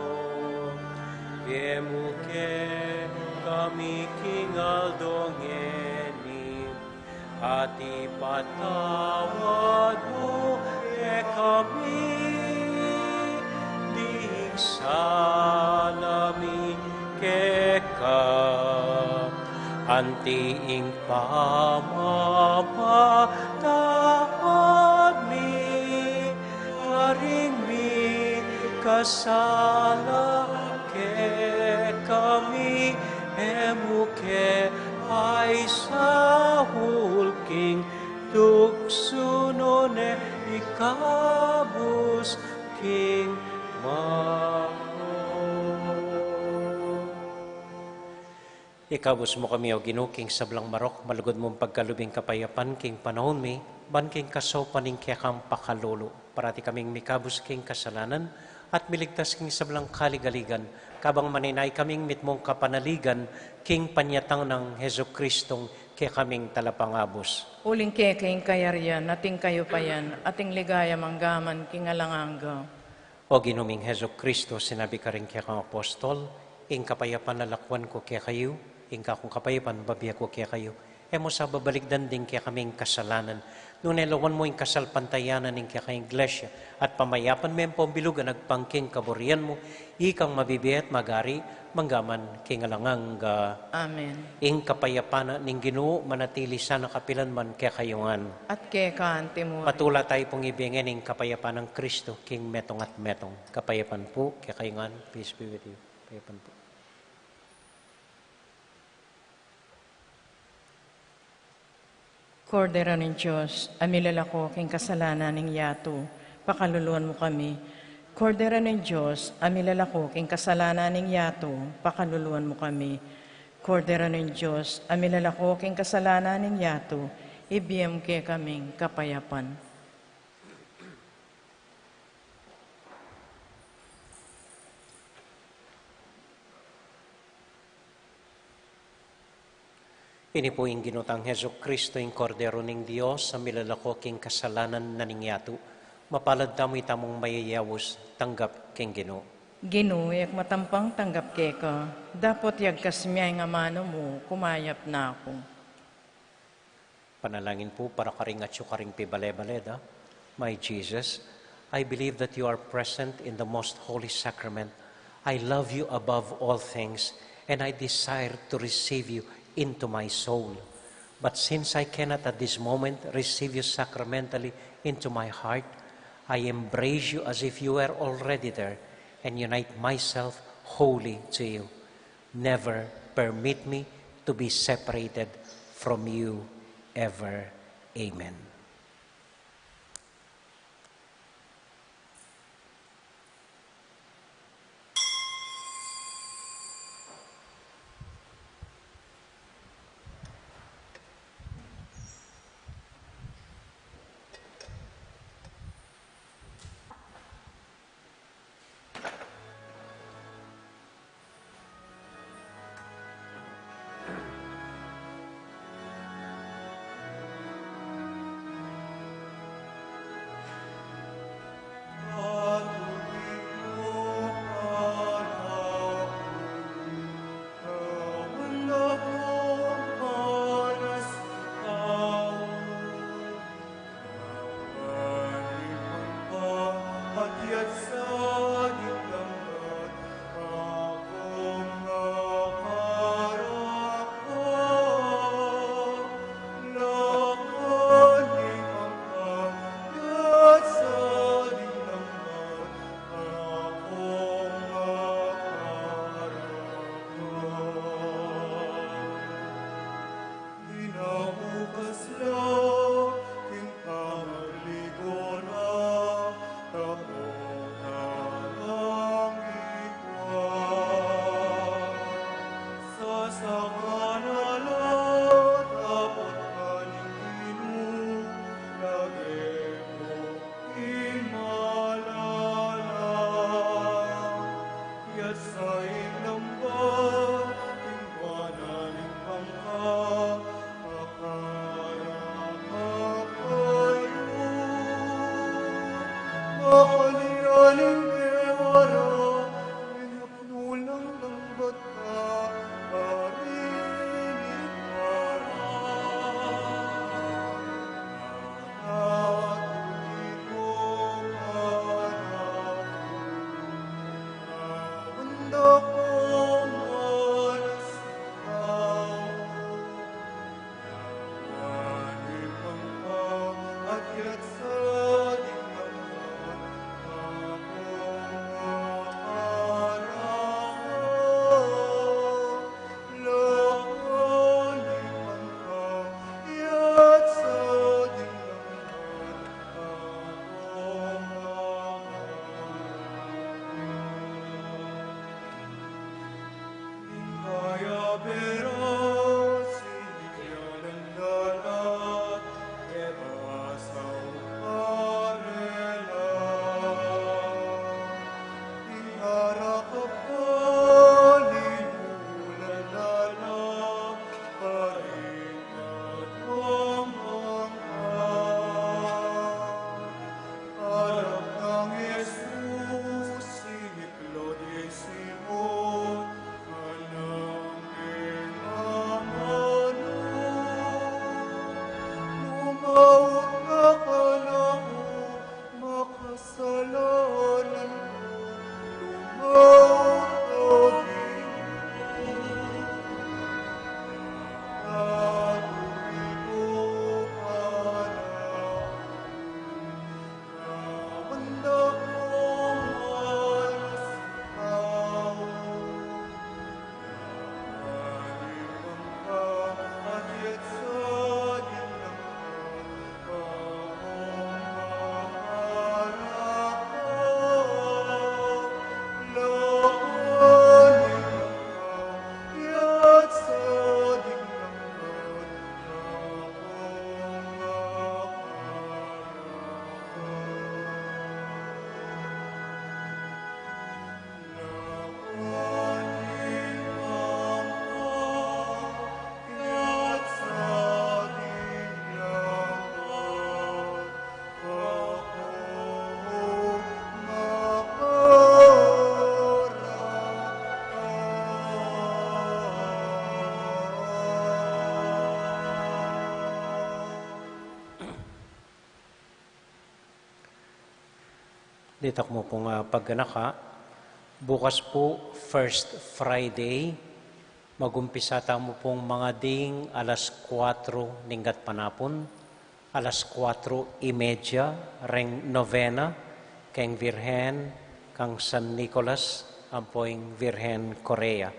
ibie mu kekami king aldo ngeni, at ipatawad mu kekami ding sala mi keka, anti ing pamamatawad mi karing mikasala kekami, e mu ke paisaul king tuksu, nune ikabus king marok. Ikabus mu kami, O Ginu, king sablang marok, malugud mung pagkalub ing kapayapan king panaun mi, ban king kasaupan ning kekang pakalulu, parati kaming mikabus king kasalanan, at miligtas king sablang kaligaligan, kabang maninaya kaming mitmung kapanaligan, king panyatang nang Jesucristong kekaming Talapangabus. Uling keka ing kayarian, at ing kayupayan, at ing ligaya mangga man king alang angga. O Ginu ming Jesucristo, sinabi karing kekang apostol, ing kapayapan lalakwan ku kekayu, ing kakung kapayapan bibie ku kekayu. E mu sa babalikdan ding kekaming kasalanan, nune lawan mu ing kasalpantayanan ning kekang Iglesia, at pamayapan me ampong bilugan agpang king kaburian mu, ikang mabibie at magari, mangga man king alang angga. Amen. Ing kapayapan na ning Ginu manatili sana kapilan man kekayu ngan. At keka antimu. Matula tayu pung ibie ngeni ing kapayapan nang Kristo king metung at metung. Kapayapan pu kekayu ngan. Peace be with you. Kapayapan pu. Kordero ning Dios, a milalako king kasalanan ning yatu, pakaluluan mu kami. Kordero ning Dios, a milalako king kasalanan ning yatu, pakaluluan mu kami. Kordero ning Dios, a milalako king kasalanan ning yatu, ibie mu kekaming kapayapan. Ini pu ing Ginu tang Jesucristo, ing Kordero ning Dios, a milalako king kasalanan na ning yatu. Mapalad tamu itamung mayayaus tanggap king Ginu. Ginu, e ku matampang tanggap keka, dapot yagkas mu ya ing amanu mu, kumayap na ku. Panalangin pu para karing atyu karing pibale-bale da. My Jesus, I believe that you are present in the most holy sacrament. I love you above all things, and I desire to receive you into my soul. But since I cannot at this moment receive you sacramentally into my heart, I embrace you as if you were already there and unite myself wholly to you. Never permit me to be separated from you ever. Amen. Ditak mu pung, ah, pagganaka. Bukas pu, First Friday, magumpisa tamu pung mangading alas kuatro ning gatpanapun, alas kuatro y media, reng novena keng Virgen kang San Nicolas ampo ing Virgen Correa.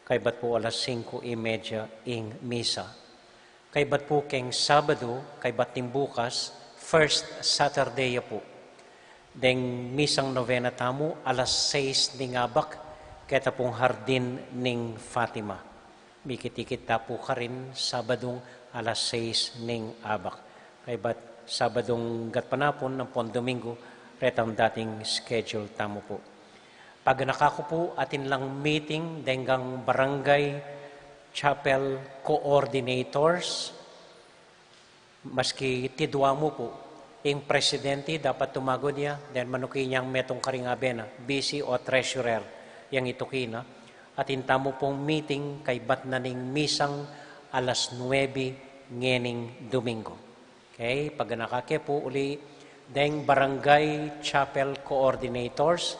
Kaybat pu alas singko y media ing misa. Kaybat pu keng Sabadu, kaybat ning bukas, First Saturday ya pu. Deng misang novena tamu, alas sais ning abak, keta pung hardin ning Fatima. Mikit-ikit ta pu karin, Sabadung alas sais ning abak. Kaybat Sabadung gatpanapun ampong Domingo, retang dating schedule tamu pu. Paganaka ku pu, atin lang meeting deng kang barangay chapel coordinators, maski tidua mu pu, ing presidente dapat tumagun ya, then manuki nyang metung karing abe na, B C o treasurer, yang ituki na, atin tamu pung meeting kaybat na ning misang alas nuebe ngening Domingo. Okay, paganaka ke pu uli, Deng Barangay Chapel Coordinators,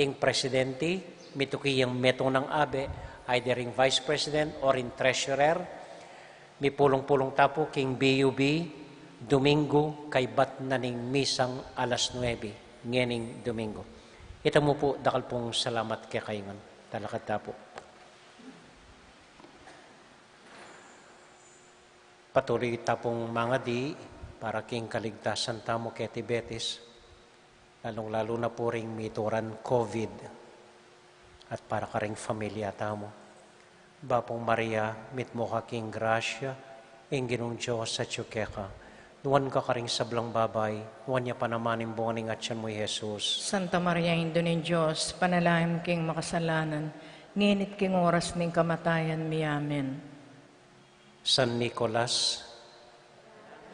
ing presidente, mituki yang metung nang abe, either ing vice president or ing treasurer, mipulung-pulung ta pu king B U B, Domingo, kaybat na ning misang alas nuebe, ngening Domingo. Ita mu pu, dakal pung salamat kekayu ngan. Talakad ta pu. Patuloy ta pung mangadi para king kaligtasan tamu keti Betis, lalung-lalu na pu ring mituran COVID at para karing familia tamu. Bapung Maria, mitmu ka king grasya, ing Ginung Dios atyu keka. Nuan ka karing sablang babai, nuan ya pa naman ing bunga ning atyan mu, i Jesus. Santa Maria, Indu ning Dios, ipanalangin mu king makasalanan, ngeni at king oras ning kamatayan mi. Amen. San Nicolas,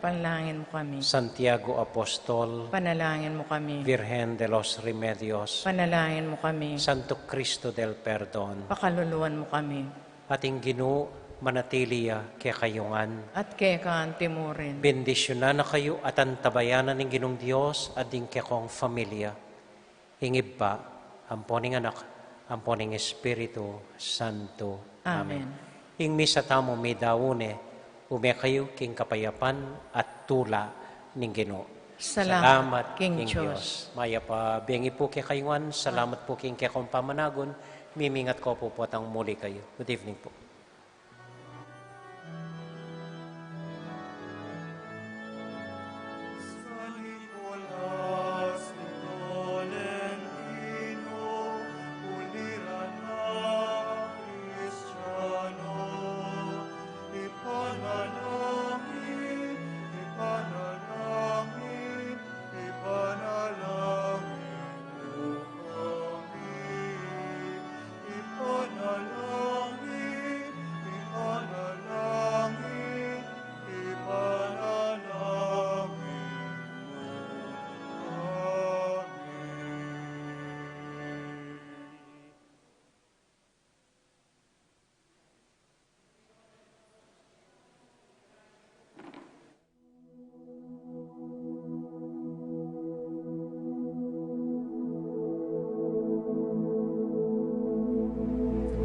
panalangin mu kami. Santiago Apostol, panalangin mu kami. Virgen de los Remedios, panalangin mu kami. Santo Cristo del Perdon, pakaluluan mu kami. At ing Ginu manatili ya kekayu ngan. At keka anti mu rin. Bendisyunan na kayu at antabayanan ning Ginung Dios at ding kekong familia. Ing Ibpa, ampo ning Anak, ampo ning Espiritu Santo. Amen. Amen. Ing misa tamu midaun ne, ume kayu king kapayapan at tula ning Ginu. Salamat king Dios. Mayap a bengi pu kekayu ngan, salamat pu king kekong pamanagun, mimingat ko pu potang muli kayu. Good evening pu.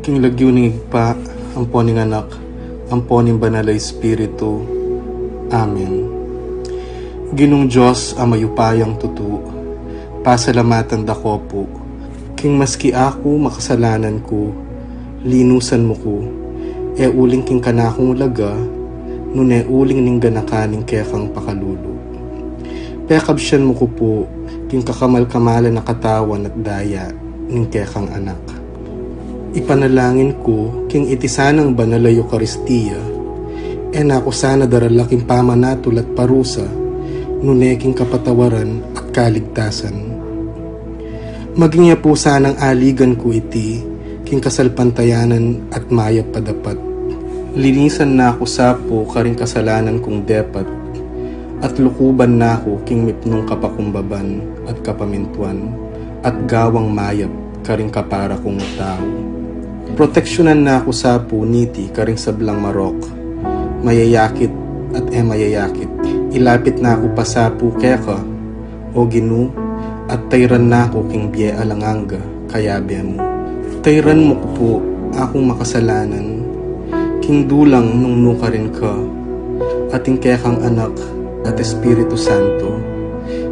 King lagyu ning Ibpa, ampo ning Anak, ampo ning Banal a Espiritu. Amen. Ginung Dios a mayupayang tutu, pasalamatan da ko pu, king maski aku makasalanan ku, linusan mu ku, e uling king kanakung laga, nune uling ning ganakan ning kekang pakalulu. Pekabsian mu ku pu, king kakamal-kamalan a katawan at daya ning kekang Anak. Ipanalangin ku, king iti sanang banal a Eukaristia, e na ku sana darala king pamanatul at parusa, nune king kapatawaran at kaligtasan. Maging ya pu sanang aligan ku iti, king kasalpantayanan at mayap a dapat. Linisan na ku sa pu karing kasalanan kung depat, at lukuban na ku king mipnung kapakumbaban at kapamintuan, at gawang mayap karing kapara kung tau. Proteksyunan na ku sa pu niti karing sablang marok, mayayakit at e mayayakit. Ilapit na ku pa sa pu keka, O Ginu, at tayran na ku king bie alang angga, kayabe mu. Tayran mu ku pu akung makasalanan, king dulang nung nukarin ka, at ing kekang Anak at Espiritu Santo,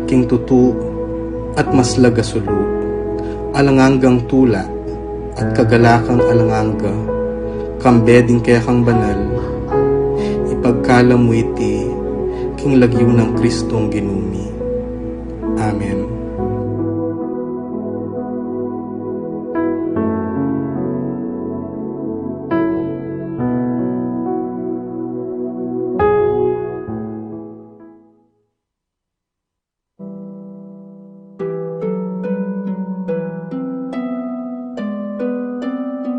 king tutu at maslag a sulu, alang anggang tula, at kagalakan alang angga, kambe ding kekang banal, ipagkalam mu iti, king lagyu nang Kristong Ginu mi. Amen.